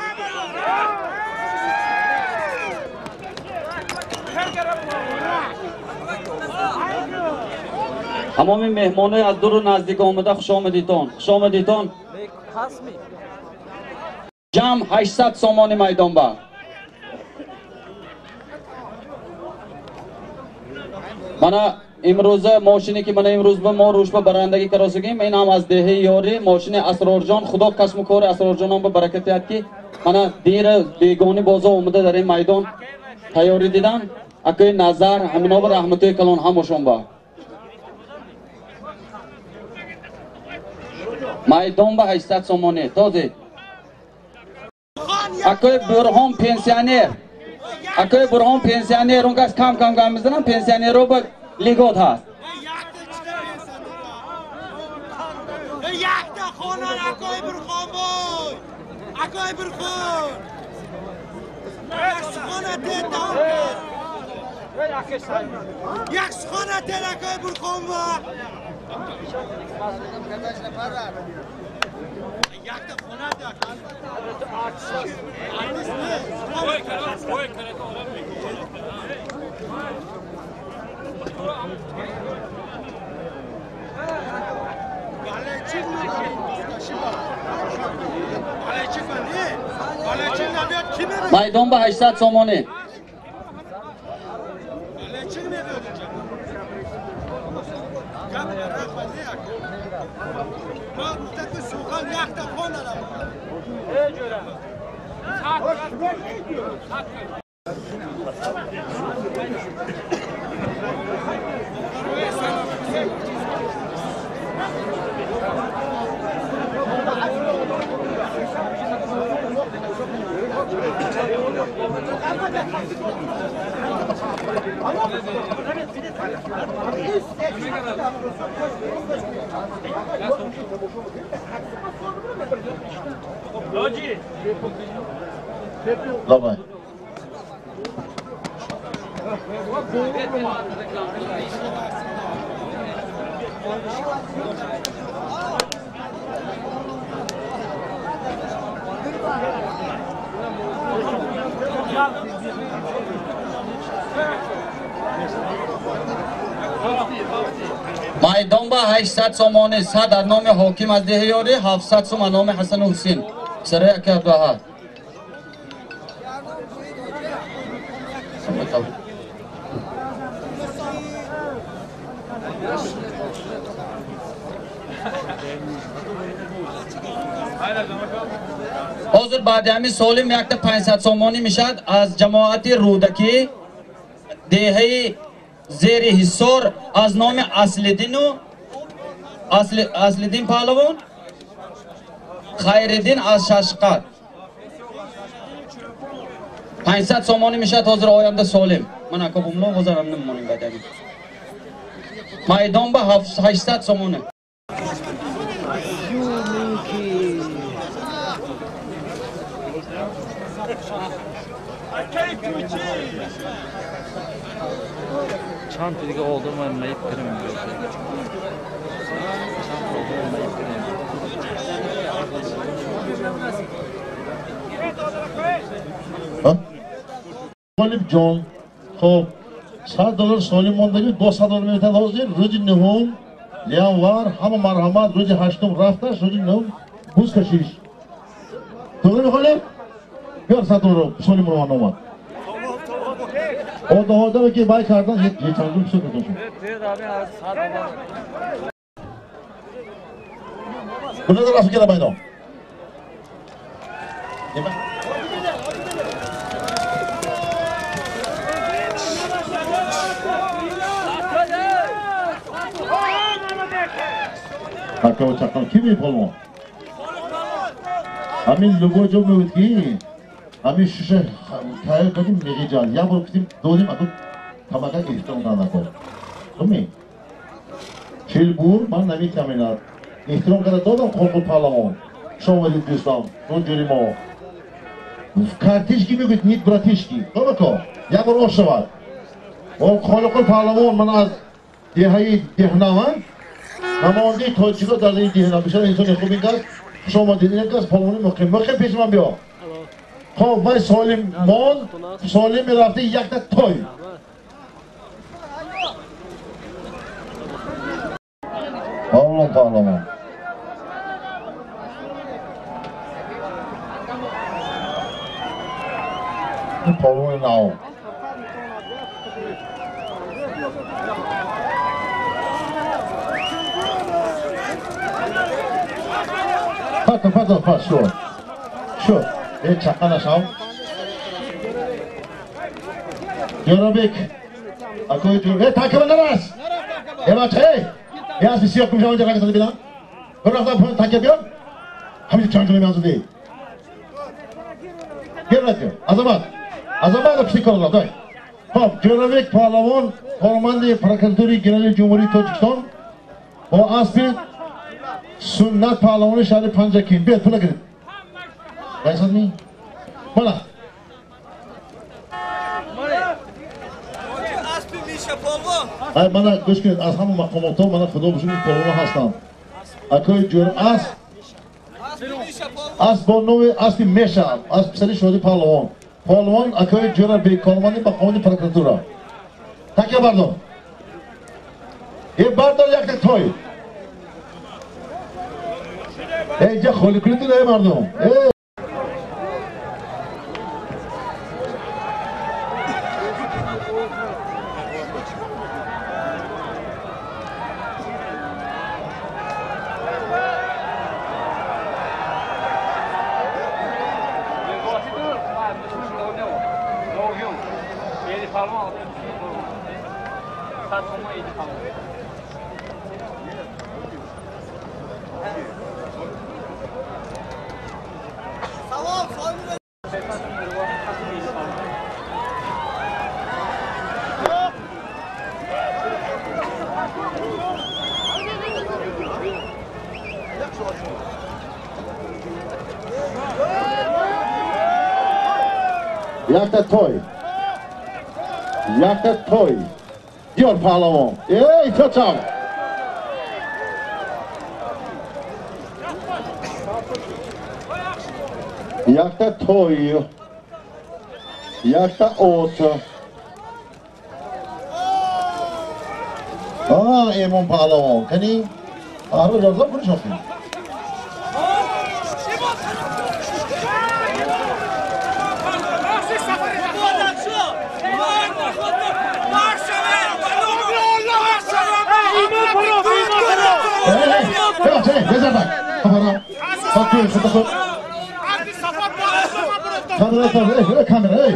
Тамоми меҳмонои аз дуру наздик омада хуш омадитон. Хуш омадитон. Ҷамъ 800 сомони майдон ба. Мана имрӯза мошине ки мана имрӯз ба мо рӯш ба барандагӣ каросигим, ин ҳам аз деҳаи ёрӣ мошини Асрорҷон. Худо касму кори Асрорҷонон ба баракат диҳад ки мана дира бегонӣ бозо омада дар ин майдон тайёрӣ дидан. Акои Назар ҳамино ба раҳматои калон ҳамошон ба. Майдон ба 800 сомонӣ. Този. Акои Бурҳон пенсионер. Акои Бурҳон пенсионер, он кас кам кам гам мезанам, пенсионерро ба лигот ҳаст. Якта хона акои Бурхон бой. Акои Бурхон. Як хона тета. Як хона тета акои Бурхон бой. Якта хона тета. Майдон ба 800 сомонӣ. Давай. Майдон ба 800 сомонӣ, 100 аз номи ҳоким аз деҳаи ёрӣ, 700 сом аз номи Ҳасану Ҳусин. Писари ака Абдуаҳад. Ҳозир баъди ҳамин солим якта 500 сомонӣ мешавад аз ҷамоати Рӯдакӣ, деҳаи зери Ҳисор, аз номи Аслиддину Аслиддин паҳлавон, Хайриддин аз Шашқат. 500 сомонӣ мешавад ҳозир оянда солим. Ман ака бумло ҳозир ҳам намонем баъди ҳамин. Майдон ба 800 сомонӣ. Чанд дига олдум ва майиб кирим. Чанд олдум ва майиб кирим. Ғолиб ҷон, хоб 100 доллар солим мондагӣ, 200 доллар метавад ҳозир. Рӯзи нуҳум январ ҳама марҳамат, рӯзи ҳаштум рафташ, рӯзи нуҳум буз кашиш. Тоғри Ғолиб? Биёр 100 доллар солим ро ман омад. Одаме ки бай кардан, ҳечандум писо кардам. Бунада рафт кела майдон. Такава чаққан ки мепалвон? Ҳамин любой ҷо мегӯяд ки ҳамин шуша тайёр кардим меғиҷад. Як бор гуфтим додим аку камака эҳтиром карда кор. Туми? Чилбур ман наметаминад. Эҳтиром карда додам Холиқул паҳлавон. Хуш омадед дӯстам, нунҷури мо. Картишки мегӯяд нит братишки. Добако, як бор ош шавад. Холиқул паҳлавон ман аз деҳаи Деҳнаванд намояндаи тоҷико дар ин деҳна бисёр инсони хуб ин кас. Хуш омадед ин кас палвони муқим. Муқим пеши ман биё. Хоб вай солим мон, солим мерафти якта той. Павлон паҳлавон. Ин палвони нав. Пато, пато, пато, шуд. Шуд. Э, чаққа нашав. Ҷӯробек. Акои Ҷӯробек. Э, такаба нарас. Э, бача, эй. Э, аз бисёр кум шава ҷаға касада бинам. Bir рафтан такя биёр. Ҳамин чанҷони меанзуди. Гер Азамат. Азамат пишти корла, дай. Хоб, Ҷӯробек паҳлавон, корманди прокуратураи генералии Ҷумҳурии Тоҷикистон бо аспи Суннат паҳлавони шаҳри Панҷакент. Биёд, пула гиред. Раисат ми? Мана. Ай, мана гӯш кунед, аз ҳама мақомотҳо мана худо бошуд паҳлавон ҳастанд. Акои ҷӯр асп асп бо номи аспи Меша, асп писари Шоди паҳлавон. Паҳлавон акои Ҷӯрабек, корманди мақомоти прокуратура. Такя бардор. Э, бардор якта той. Эй, ҷа холи кунед эй мардум. Эй якта той. Якта той. Диёр паҳлавон. Эй, чочам. Якта той. Якта от. А, Эмон паҳлавон. Кани? Аҳро ҷазо куниш охи. Камера, камера, эй!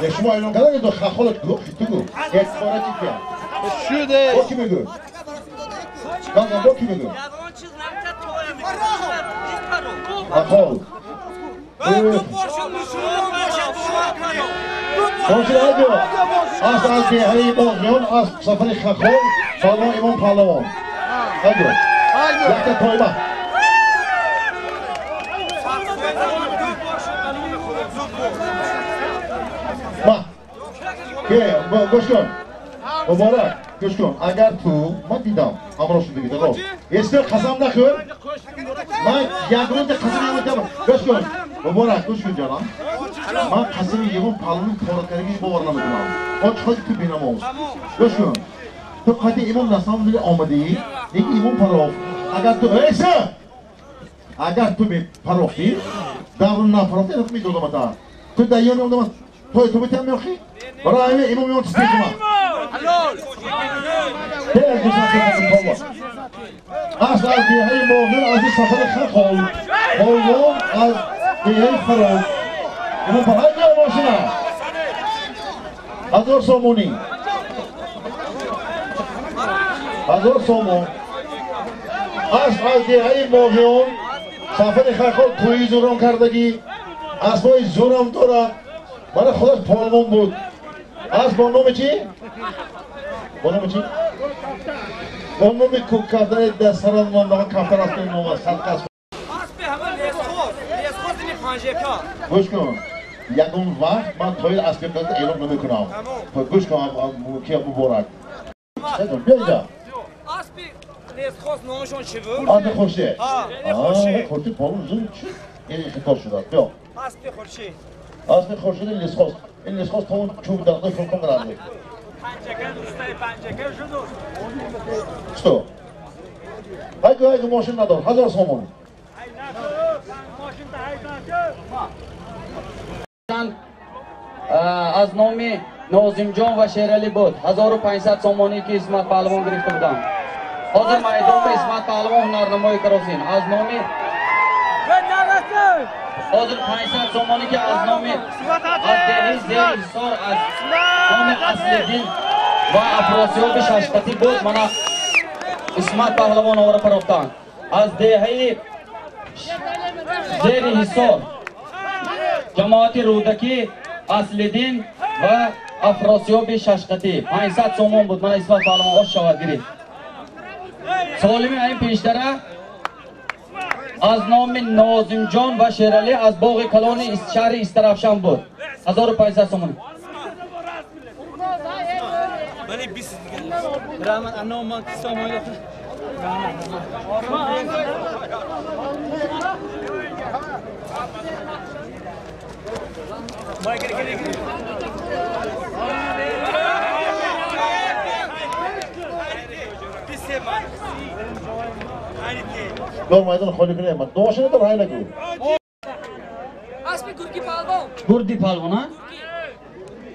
Эй, шумо эълон кардед ки хахолат тугу як пора чӣ кия? Шуде. Бо ки мегӯ? Бо ки мегӯ? Хахол. Аз аз деҳаи Боғиён, аз сафари Хахол, паҳлавон Имом паҳлавон. Айгӯ. Якта тойба. Ма. Гӯш кун. Муборак, гӯш кун. Агар ту, ман дидам, ҳамроҳ шудагӣ, рост. Эсте қасам нахӯр. Ман ягонта қасам намедиҳам. Гӯш кун. Муборак, гӯш кун ҷонам. Ман қасами ягон паҳлавони поракарагӣ бовар намекунам. Он чӣ ту бенамоз. Гӯш кун. Ту қайти имом насам дили омадӣ, лекин имом парофт. Агар ту эса! Агар ту парофтӣ, давру напарофтӣ, медодамата. Ту дар ёни одам той ту битам меохӣ? Барои ҳамин имом ён чиз мекунад. Аз аз деҳаи Моғир, аз сафари Хахол. Полвон аз деҳаи Фарог. Ино ба ҳаҷа мошина. 1000 сомонӣ. 1000 сомон. Асп аз деҳаи Моҳиён, сафари Хақол тӯйи зӯрон кардагӣ, аспҳои зӯрам дорад. Барои худаш полвон буд. Асп бо номи чӣ? Бо номи чӣ? Бо номи кӯккафтари дастсарон мондаҳо кафтар аст ном аст, садқа аст. Гӯш кун, ягон вақт ман тои аспи эълон намекунам. Гӯш кун, ки муборак. Биё инҷа. Лесхоз номашон чӣ буд? Аспи Хуршед. Хуршед полвон зур чӣ? Ин хитоб шудааст. Биё. Аспи Хуршед. Аспи Хуршеди Лесхоз. Ин Лесхоз то он чӯб дарахтои фурқон меравад. Панҷакент, устаи Панҷакент шуд. Что? Айгу айгу мошин надор. 1000 сомон. Аз номи Нозимҷон ва Шералӣ буд. 1500 сомонӣ ки Исмат паҳлавон гирифта буданд. Ҳозир майдон ба Исмат паҳлавон ҳунарнамоӣ каросин. Аз номи ҳозир 500 сомонӣ ки аз номи аз деҳаи Зери Ҳисор аз номи Аслиддин ва Афросиёби Шашқатӣ буд. Мана Исмат паҳлавон овара парохтанд. Аз деҳаи Зери Ҳисор ҷамоати Рӯдакӣ, Аслиддин ва Афросиёби Шашқатӣ 500 сомон буд. Мана Исмат паҳлавон ош шавад гирифт. Солими ин пештара аз номи Нозимҷон ва Шералӣ аз боғи калони шаҳри Истарафшан буд. 1500 сомон. Дор майдон холӣ кунем. Мошина дор ҳай нагӯ. Аспи Гурги палвон. Гурги палвон, а?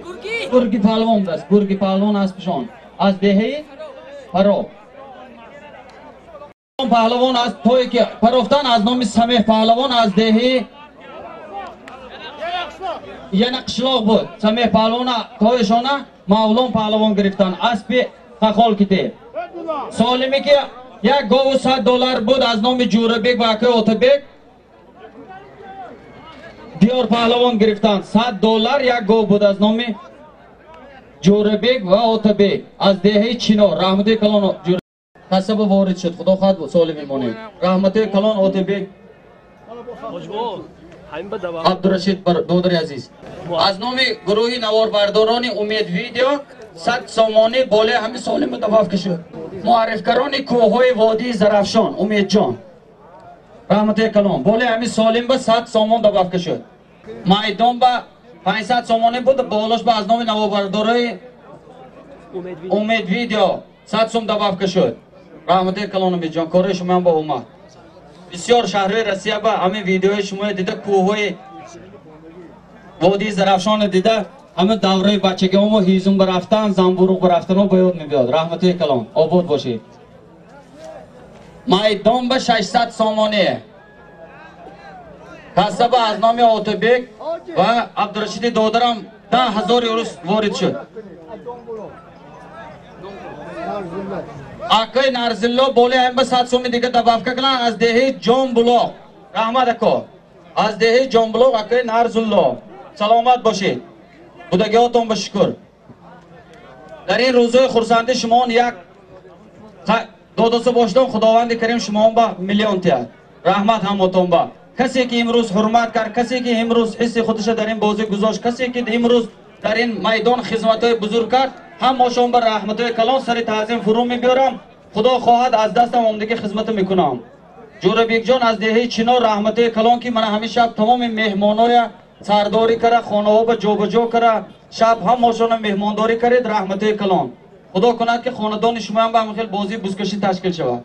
Гурги. Гурги палвон аст. Гурги палвон аспшон. Аз деҳаи Фароб. Паҳлавон аз тое ки парофтан аз номи Самеҳ паҳлавон аз деҳаи яна қишлоқ буд. Самеҳ паҳлавона тоишона Мавлон паҳлавон гирифтан. Аспи Хақол ките. Солиме ки як гову $100 буд аз номи Ҷӯрабек ва акаи Отабек Диёр паҳлавон гирифтанд. $100 як гов буд аз номи Ҷӯрабек ва Отабек аз деҳаи Чинор. Раҳмати калон касаба ворид шуд. Худо хоҳад солим мемонем. Раҳмати калон Отабек Абдурашид додари азиз. Аз номи гурӯҳи наворбардорони Умед Видео 100 сомонӣ болои ҳамин солим мутаваффӣ шуд. Муаррифгарони кӯҳҳои водии Зарафшон Умедҷон раҳмати калон болои ҳамин солим ба 100 сомон добавка шуд. Майдон ба 500 сомонӣ буд, болош ба аз номи наворбардорои Умед Видео 100 сом добавка шуд. Раҳмати калон Умедҷон, кори шумоам ба омад. Бисёр шаҳрҳои Россия ба ҳамин видеои шуморо дида, кӯҳҳои водии Зарафшонро дида, ҳамин давраи бачагиҳомо ҳизум барафтан, замбуруғ барафтанро ба ёд мебиёд. Раҳмати калон, обод бошед. Майдон ба 600 сомонӣ. Касаба аз номи Отабек ва Абдурашиди додарам 10 000 евро ворид шуд. Акаи Нарзилло болои ҳам ба 100 соми дига добавка кунанд аз деҳаи Ҷонбулоқ. Раҳмат ако. Аз деҳаи Ҷонбулоқ акаи Нарзулло. Саломат бошед. Будагиҳотон ба шукр. Дар ин рӯзҳои хурсандӣ шумоон як додаса бошдон Худованди Карим шумоон ба миллион тиҳад. Раҳмат ҳамотон ба. Касе ки имрӯз ҳурмат кард, касе ки имрӯз ҳисси худашро дар ин бозӣ гузошт, касе ки имрӯз дар ин майдон хизматҳои бузург кард, ҳамашон ба раҳматҳои калон сари таъзим фурӯ мебиёрам. Худо хоҳад аз дастам омдагӣ хизмат мекунам. Ҷӯрабекҷон аз деҳаи Чинор раҳматҳои калон ки мана ҳамин шаб тамоми меҳмоноя сардорӣ кара, хонаҳо ба ҷобаҷо кара, шаб ҳамашонро меҳмондорӣ каред. Раҳматҳои калон. Худо кунад ки хонадони шумоам ба ҳамин хел бозии бузкашӣ ташкил шавад.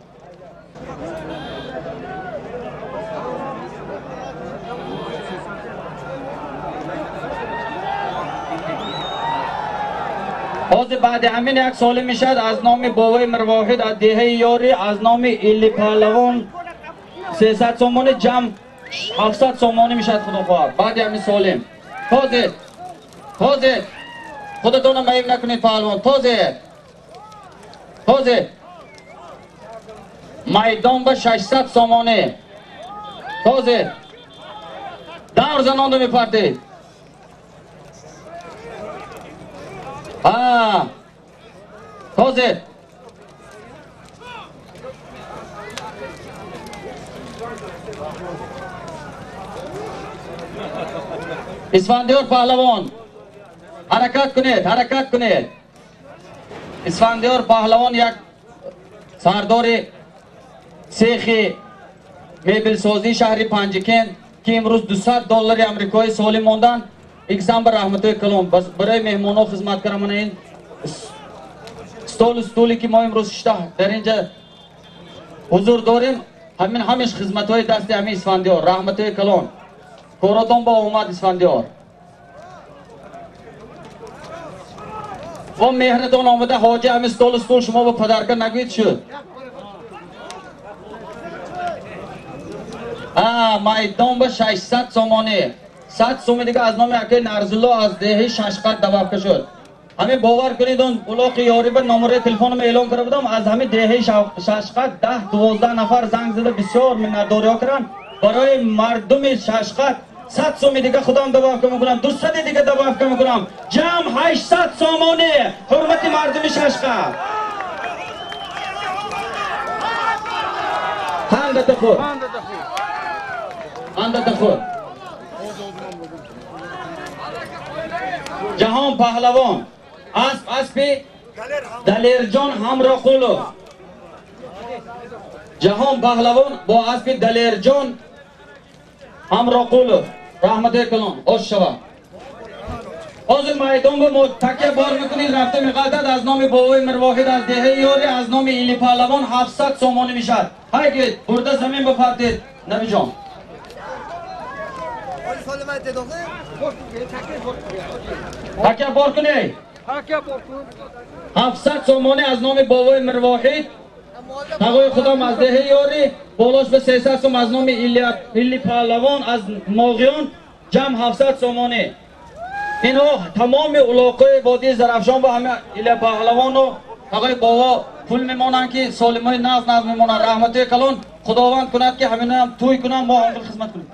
ҳозир баъди ҳамин як соли мешавад аз номи бовои Мирвоҳид аз деҳаи Ёрӣ аз номи Илли паҳлавон 300 сомонӣ ҷамъ 700 сомонӣ мешавад худо хоҳад. Баъди ҳамин солим. Тозед. Тозед. Худатонро маиб накунед паҳлавон. Тозед. Тозед. Майдон ба 600 сомонӣ. Тозед. Давр занонда мепартед. Ҳа. Тозед. Исфандиёр паҳлавон ҳаракат кунед, ҳаракат кунед. Исфандиёр паҳлавон як сардори сехи мебелсозии шаҳри Панҷакент ки имрӯз 200 доллари амрикоӣ солим монданд. Иксан ба раҳматои калон барои меҳмонҳо хизмат кардам. Мана ин столу стуле ки мо имрӯз шишта дар инҷа ҳузур дорем, ҳамин ҳамеш хизматҳои дасти ҳамин Исфандиёр. Раҳматои калон. Коротон ба омад Исфандиёр. Во меҳратон омада ҳоҷа ҳамин столу стул шумо ба падарка нагӯед шуд. Майдон ба 600 сомонӣ. 100 сомонӣ дига аз номи акаи Нарзулло аз деҳаи Шашқат добавка шуд. Ҳамин бовар кунед, он улоқи ёрӣ ба номераи телефонам эълон карда будам, аз ҳамин деҳаи Шашқат 10-12 нафар занг зада бисёр миннатдориҳо карданд. Барои мардуми Шашқат 100 сомонӣ дига худам добавка мекунам, 200 дига добавка мекунам. Ҷамъ 800 сомонӣ. Ҳурмати мардуми Шашқат. Ҳандата худ. Ҳандата худ. Ҷаҳон паҳлавон асп аспи Далерҷон Ҳамроқулов. Ҷаҳон паҳлавон бо аспи Далерҷон Ҳамроқулов. Раҳмати калон. Ош шава. Ҳозир майдон ба мо такя бор мекунед, рафта меқалтад. Аз номи бобои Мирвоҳид аз деҳаи Ёрӣ аз номи Или паҳлавон 700 сомонӣ мешавад. Ҳайгид бурда замин бипартед Набиҷон. Такя бор кунед. 700 сомонӣ аз номи бобои Мирвоҳид тағои худам аз деҳаи Ёрӣ, болош ба 300 сом аз номи Илли паҳлавон аз Моғиён, ҷамъ 700 сомонӣ. Инҳо тамоми улоқои водии Зарафшон ба ҳама Илли паҳлавону тағои бобо пул мемонанд ки солимои нағз нағз мемонанд. Раҳматои калон. Худованд кунад ки ҳаминоам тӯй кунанд, мо ҳамин хизмат кунем.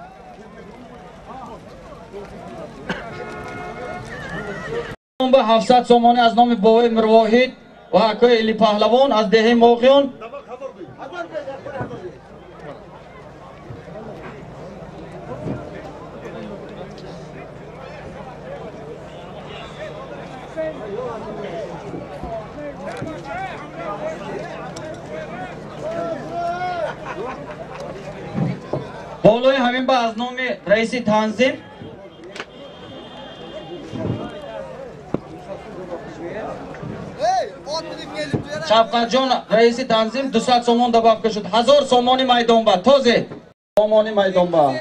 Ба 700 сомонӣ аз номи бобои Мирвоҳид ва акои Илли паҳлавон аз деҳаи Моғиён. Болои ҳамин ба аз номи раиси танзим Шавқатҷон раиси танзим 200 сомон добавка шуд. 1000 сомони майдон ба. Тозе сомони майдон ба.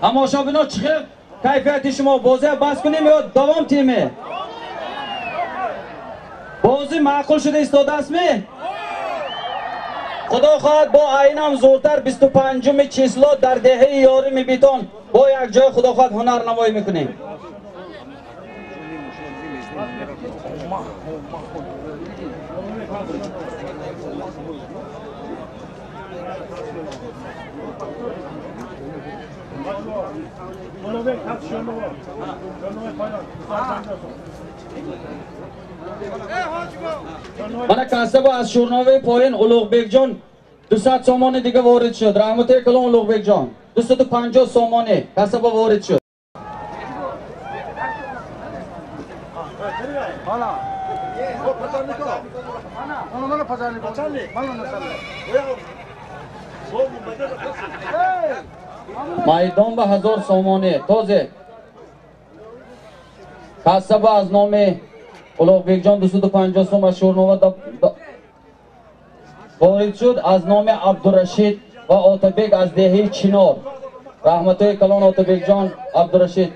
Тамошобино чӣ хел кайфияти шумо? Бозия бас кунем ё давом тиме? Бозӣ маъқул шуда истодаастми? Худо хоҳад бо айнам зудтар 25 число дар деҳаи Ёрӣ мебитон бо як ҷой худо хоҳад ҳунарнамоӣ мекунем. Мана касаба аз Шӯрноваи поин Улуғбекҷон 200 сомонӣ дига ворид шуд. Раҳматои калон Улуғбекҷон. 250 сомонӣ касаба ворид шуд. Майдон ба 1000 сомонӣ. Тозе касаба аз номи Улуғбекҷон 250 сом аз Шӯрнова ворид шуд. Аз номи Абдурашид ва Отабек аз деҳаи Чинор. Раҳматои калон Отабекҷон Абдурашид.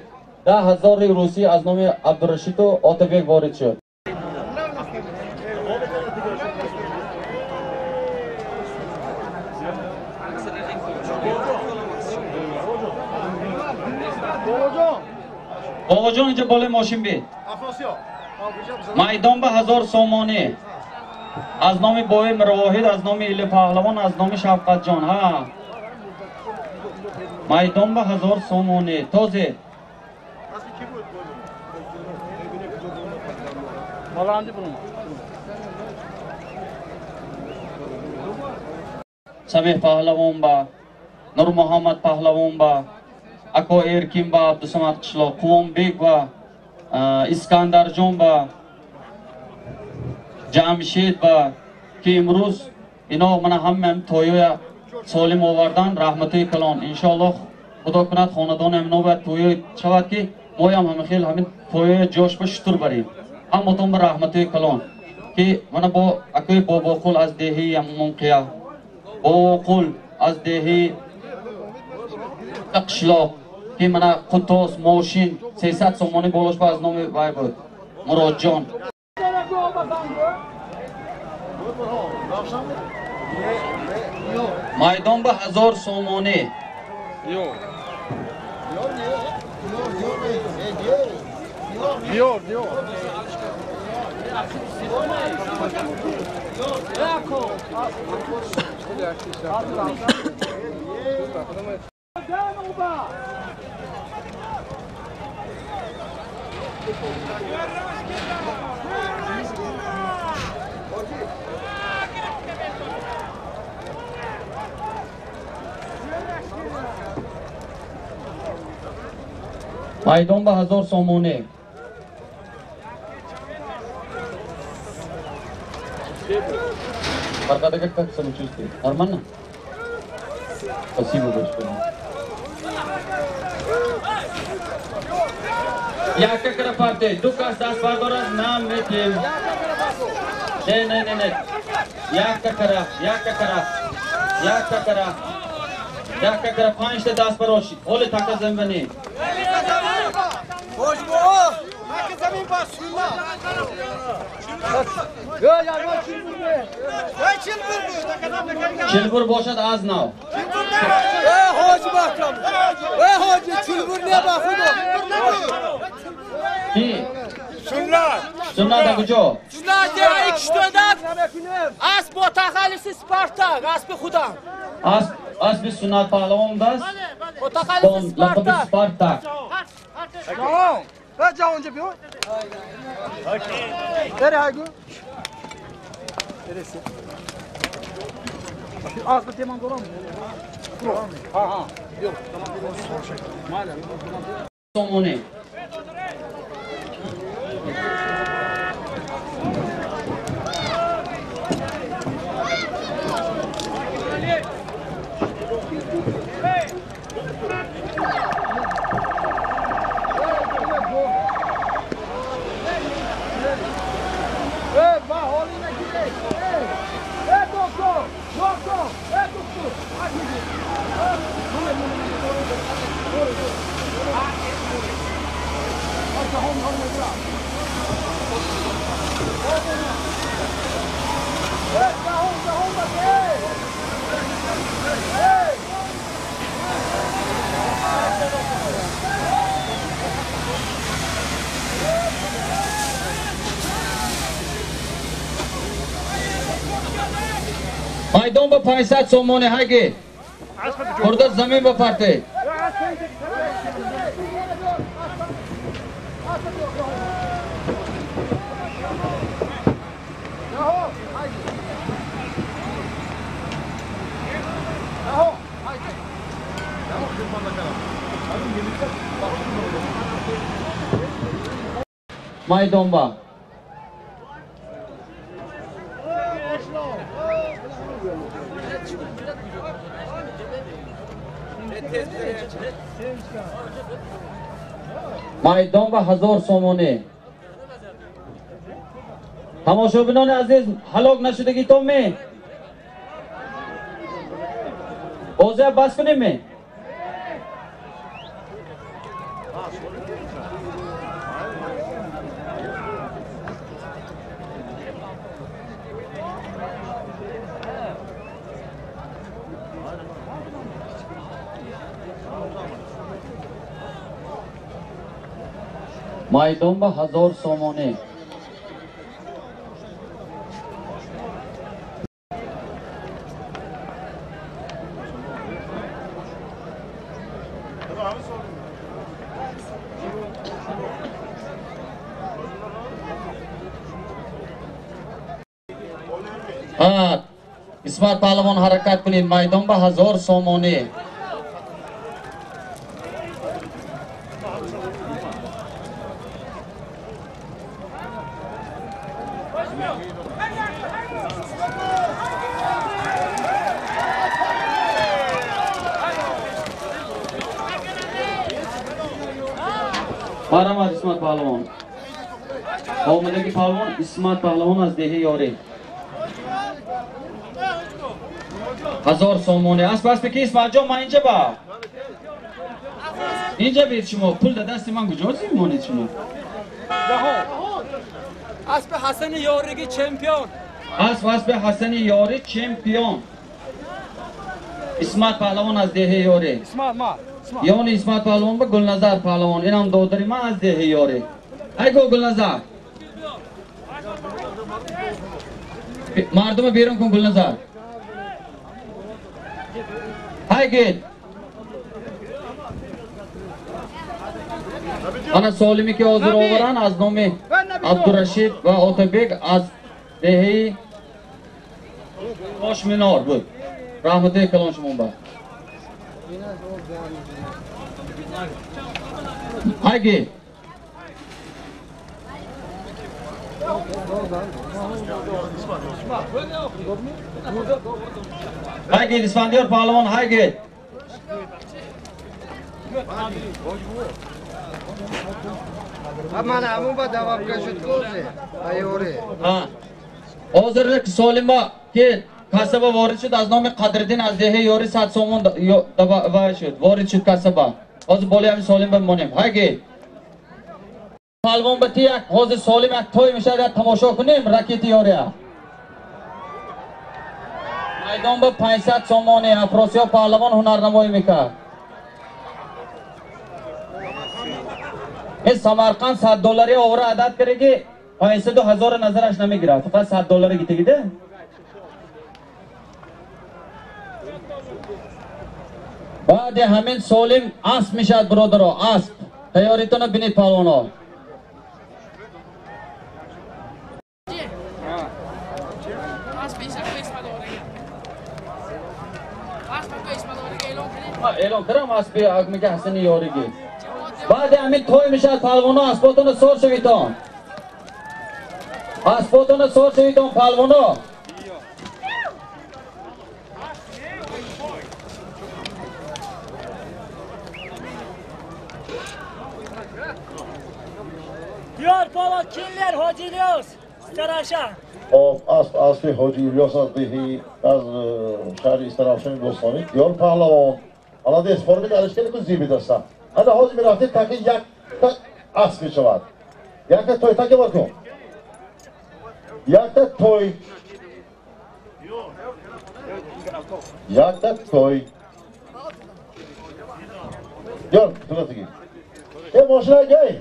10000 русӣ аз номи Абдурашиду Отабек ворид шуд. Бобоҷон инҷа болои мошин бед. Майдон ба 1000 сомонӣ. Аз номи бои Мирвоҳид, аз номи Или Паҳлавон, аз номи Шавқатҷон. Ҳа. Майдон ба 1000 сомонӣ. Тозе. Самеҳ Паҳлавон ба, Нурмуҳаммад Паҳлавон ба, Ако Эркин ба, Абдусамад Қишлоқ, Қувонбек ба, Искандарҷон ба, Ҷамшед ба, ки имрӯз ино мана ҳама тӯёя солим овардан, раҳматои калон. Иншоаллоҳ Худо кунад хонадони ҳамино бояд тӯё шавад, ки моям ҳама хел ҳамин тӯёя ҷош ба шутур барем. Ҳаматон ба раҳматои калон, ки мана бо акои Бобоқул аз деҳаи Ямонқия, Бобоқул аз деҳаи Қишлоқ, ки мана Қутос мошин 300 сомонӣ болош ба аз номи вай буд Муродҷон. Майдон ба 1000 сомонӣ. Майдон ба 1000 сомонӣ. Барқадага как самочувствие? Нормально? Спасибо большое. Яка кара парте, ду кас даст бардорад, нам метим. Не, не, не, не. Яка кара, яка кара, яка кара, яка кара, панҷта даст бароши. Оли така замбани. Чилбур бошад аз нав. Ки? Суннат куҷо? Суннат як асп бо тахаллуси Спартак, аспи худам. Аспи Суннат паҳлавон даст? Бо тахаллуси Спартак. Сомонӣ. Майдон ба 500 сомонӣ ҳаги. Хурда замин ба парте. Майдон ба майдон ба 1000 сомонӣ. Тамошобинони азиз, ҳалок нашудагитон ме? Бозия бас кунем ме? Майдон ба 1000 сомонӣ. Исмат паҳлавон ҳаракат кунед. Майдон ба 1000 сомонӣ. Марҳамат Исмат паҳлавон. Омадаги паҳлавон Исмат паҳлавон аз деҳаи Ёрӣ. 1000 сомонӣ. Асп аспи ки Исматҷон, ман инҷа ба. Инҷа бед шумо. Пул дар дасти ман куҷо монед шумо? Аспи Ҳасани Ёриги чемпион. Асп аспи Ҳасани Ёрӣ чемпион. Исмат паҳлавон аз деҳаи Ёрӣ. Исмат ма. Ёни Исмат паҳлавон ба Гулназар паҳлавон. Инам додари ман аз деҳаи Ёрӣ. Айго Гулназар. Мардума берун кун Гулназар. Ҳай гет. Ана солиме ки ҳозир оваранд аз номи Абдурашид ва Отабек аз деҳаи Тошминор буд. Раҳмати калон шумо ба. Ҳай гет. Ҳай гет Исфандиёр паҳлавон, ҳай гет. Мана ҳамун ба давабка шуд козе айёре. Ҳозир солима ки касаба ворид шуд аз номи Қадриддин аз деҳаи Ёрӣ 100 сомон вай шуд, ворид шуд касаба. Ҳозир болои ҳамин солим бимонем. Ҳай гет. Паҳлавон ба ти як ҳозир солим як той мешавад, як тамошо кунем ракети Ёрия. Майдон ба 500 сомонӣ. Афросиёб паҳлавон ҳунарнамоӣ мекард. Ин Самарқанд 100 доллари овора адад карда ки 500 ҳазор назараш намегирад, фақат 100 доллари гитагида. Баъди ҳамин солим асп мешавад, бародаро, асп. Тайёритонро бинед паҳлавоно. Эълон кардам аспи мега Ҳасани Ёриги. Баъди ҳамин той мешавад паҳлавоно, аспотонро сор шавитон. Аспотонро сор шавитон паҳлавоно. Diyor Polat Killer Hoji İlyos Истаравшан. Асп аспи Ҳоҷи Илёс аз деҳи аз шаҳри Истаравшани бостонӣ. Диёр паҳлавон. Молодец, форми алишкани ку зиби даста. Ана ҳозир мерафтед таки якта асп мешавад. Якта той таки бакун. Якта той. Якта той. Диёр, туратиги. Э, мошина гей.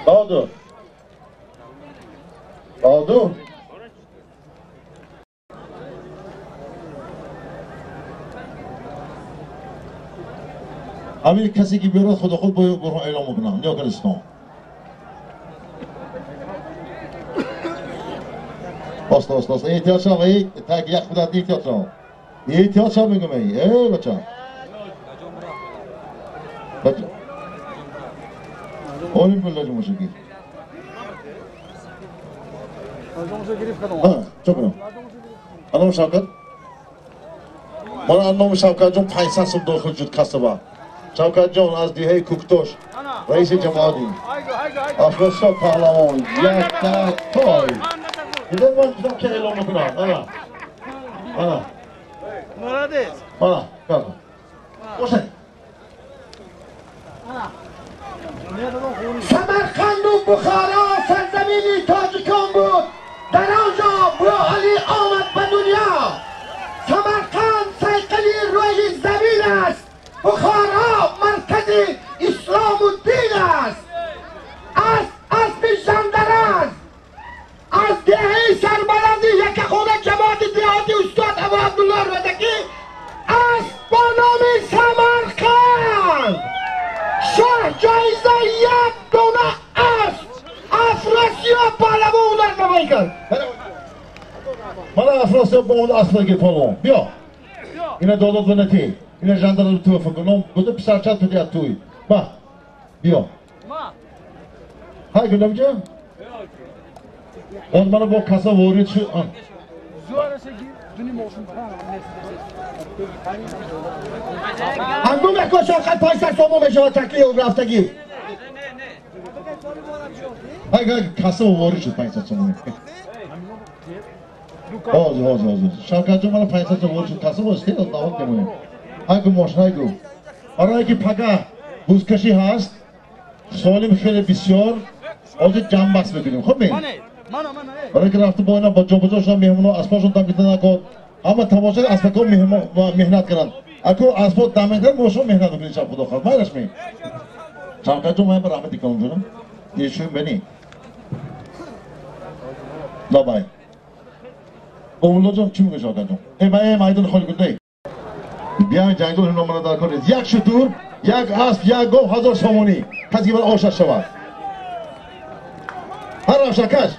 Баҳодур. Баҳодур. Ҳамин касе ки биёрад худо худ бурҳон эълон мекунам. Нигоҳ кунистон. Оста, оста, оста. Эҳтиёт шав, эй, так як худат эҳтиёт шав. Эҳтиёт шав мегӯм, эй, эй бача. Бача. Олим пул мошаги. Ҳа, чо кунам? Аном Шавкат? Мана номи Шавкатҷон 500 сум дохил шуд касаба. Шавкатҷон аз деҳаи Кӯктош, раиси ҷамоатӣ. Афросиёб паҳлавон, якта той. Дидед ман гуфтам ки эълон мекунам. Ана. Ана. Молодец. Ана, кардам. Бошед. Самарқанду Бухоро сарзамини тоҷикон буд. Дар он ҷо Абуалӣ омад ба дунё. Самарқанд сайқали рӯи замин аст. Бухоро маркази ҳай кард. Мана Афросиёб бо он аспаги палвон. Биё. Ина додод ва нати. Ина жандарм туҳфа кун. Гуфта писарчат ту дият туй. Ба. Биё. Ҳай гундамҷа? Он мана бо каса ворид шуд. Ҳангоме ко шавқат 500 сомон мешавад таклиф рафтагӣ. Ҳай каса ворид шуд 500 сомон. Ҳозир ҳозир ҳозир. Шавкатҷон мана 500 сомон ворид шуд. Каса боз хеле навод мемонем. Ҳай гу мошин ҳай гу. Барое ки пага бузкашӣ ҳаст, солим хеле бисёр, ҳозир ҷамъбаст мекунем. Хуб ме? Барое ки рафта бо ина бо ҷобаҷо шудан меҳмонҳо аспҳошон дам гирифта накор. Ҳама тамоша аспакҳо меҳнат карданд. Ако аспҳо дам мегиранд, мо шумо меҳнат мекунем шаб худо хоҳад. Майлаш ме? Шавкатҷон ман ба раҳмати калон ҷонам. Дешӯм бени. Лабай. Овуллоҷон чӣ мегӯяд Шавкатҷон? Э ман майдони холи кун дай. Биём ҷангол ҳино мана дар кор нест. Як шутур, як асп, як гов 1000 сомонӣ. Касе ки бояд ошаш шавад. Ҳар равшан каш.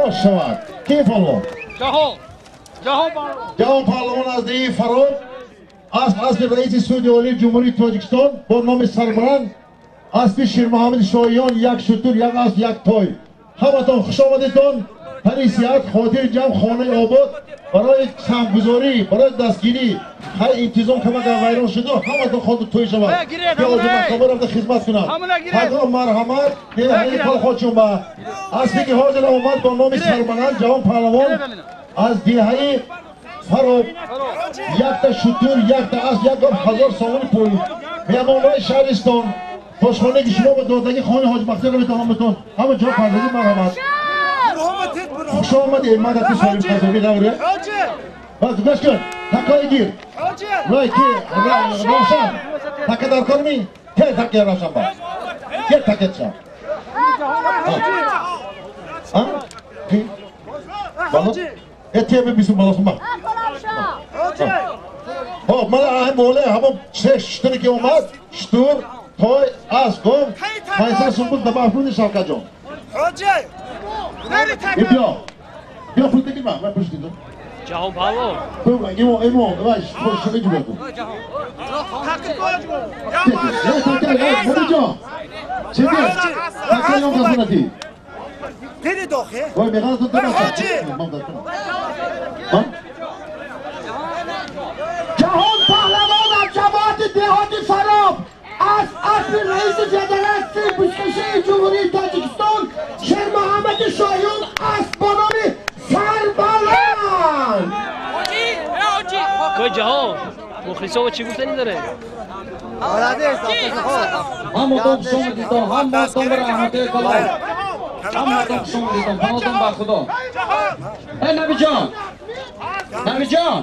Ош шавад. Ки палвон? Ҷаҳон. Ҷаҳон паҳлавон. Ҷаҳон паҳлавон аз деҳи Фароб, асп аспи раиси суди олии Ҷумҳурии Тоҷикистон бо номи Сарбаланд, аспи Ширмуҳаммади Шоҳиён, як шутур, як асп, як той. Ҳаматон хуш омадедон. Тари сиҳат, хотири ҷамъ, хонаи обод, барои саҳмгузорӣ, барои дастгирӣ, ҳар интизом камагар вайрон шуду, ҳаматон хотир тӯй шавад. Ки озимахтоба рафта хизмат кунад. Ҳазор марҳамат, дилҳои ба аспе ки ҳозир омад бо номи Сарбаланд, Ҷаҳон паҳлавон аз деҳаи Фароб, якта шутур, якта асп, як гов 1000 сомони пул. Меҳмонҳои шаҳристон, хушхонае ки шумо ба додагӣ хони Ҳоҷи Бахтиёр метавонам, ҳама ҷо пардагӣ марҳамат. Хуш омадед, ман дар солим қазоби давре. Баз гӯш кун, такои гир. Рой ки Равшан, така дар кор ми? Тел таке Равшан ба. Тел таке ча. А? Ки? Бало? Э тебе бисум балосум ба. Хоб, мана ҳам моле, ҳамон се шутуре ки омад, шутур, той, асп, гов, 500 сум буд, ба афруни Шавкатҷон. Биё. Биё пул бигир ман, ман пул дидам. Ҷаҳон паҳлавон. Имо, имо, вай, шумо ҷӯ бикун. Ҷон. Чӣ? Такаём дасунати. Вай, меғаз ту дама. Ҷаҳон паҳлавон аз ҷамоати деҳоти Фароб, аз аспи раиси федератсияи бузкашии Ҷумҳурии Тоҷикистон Шермуҳаммади Шоҳиён, асп бо номи Сарбаланд. Кой ҷаҳон, мухлисова чӣ гуфтанӣ доред? Ҳаматон хуш омадидон, ҳаматон ба раҳмати калон. Ҳаматон хуш омадидон, паноҳтон ба Худо. Э Набиҷон. Набиҷон.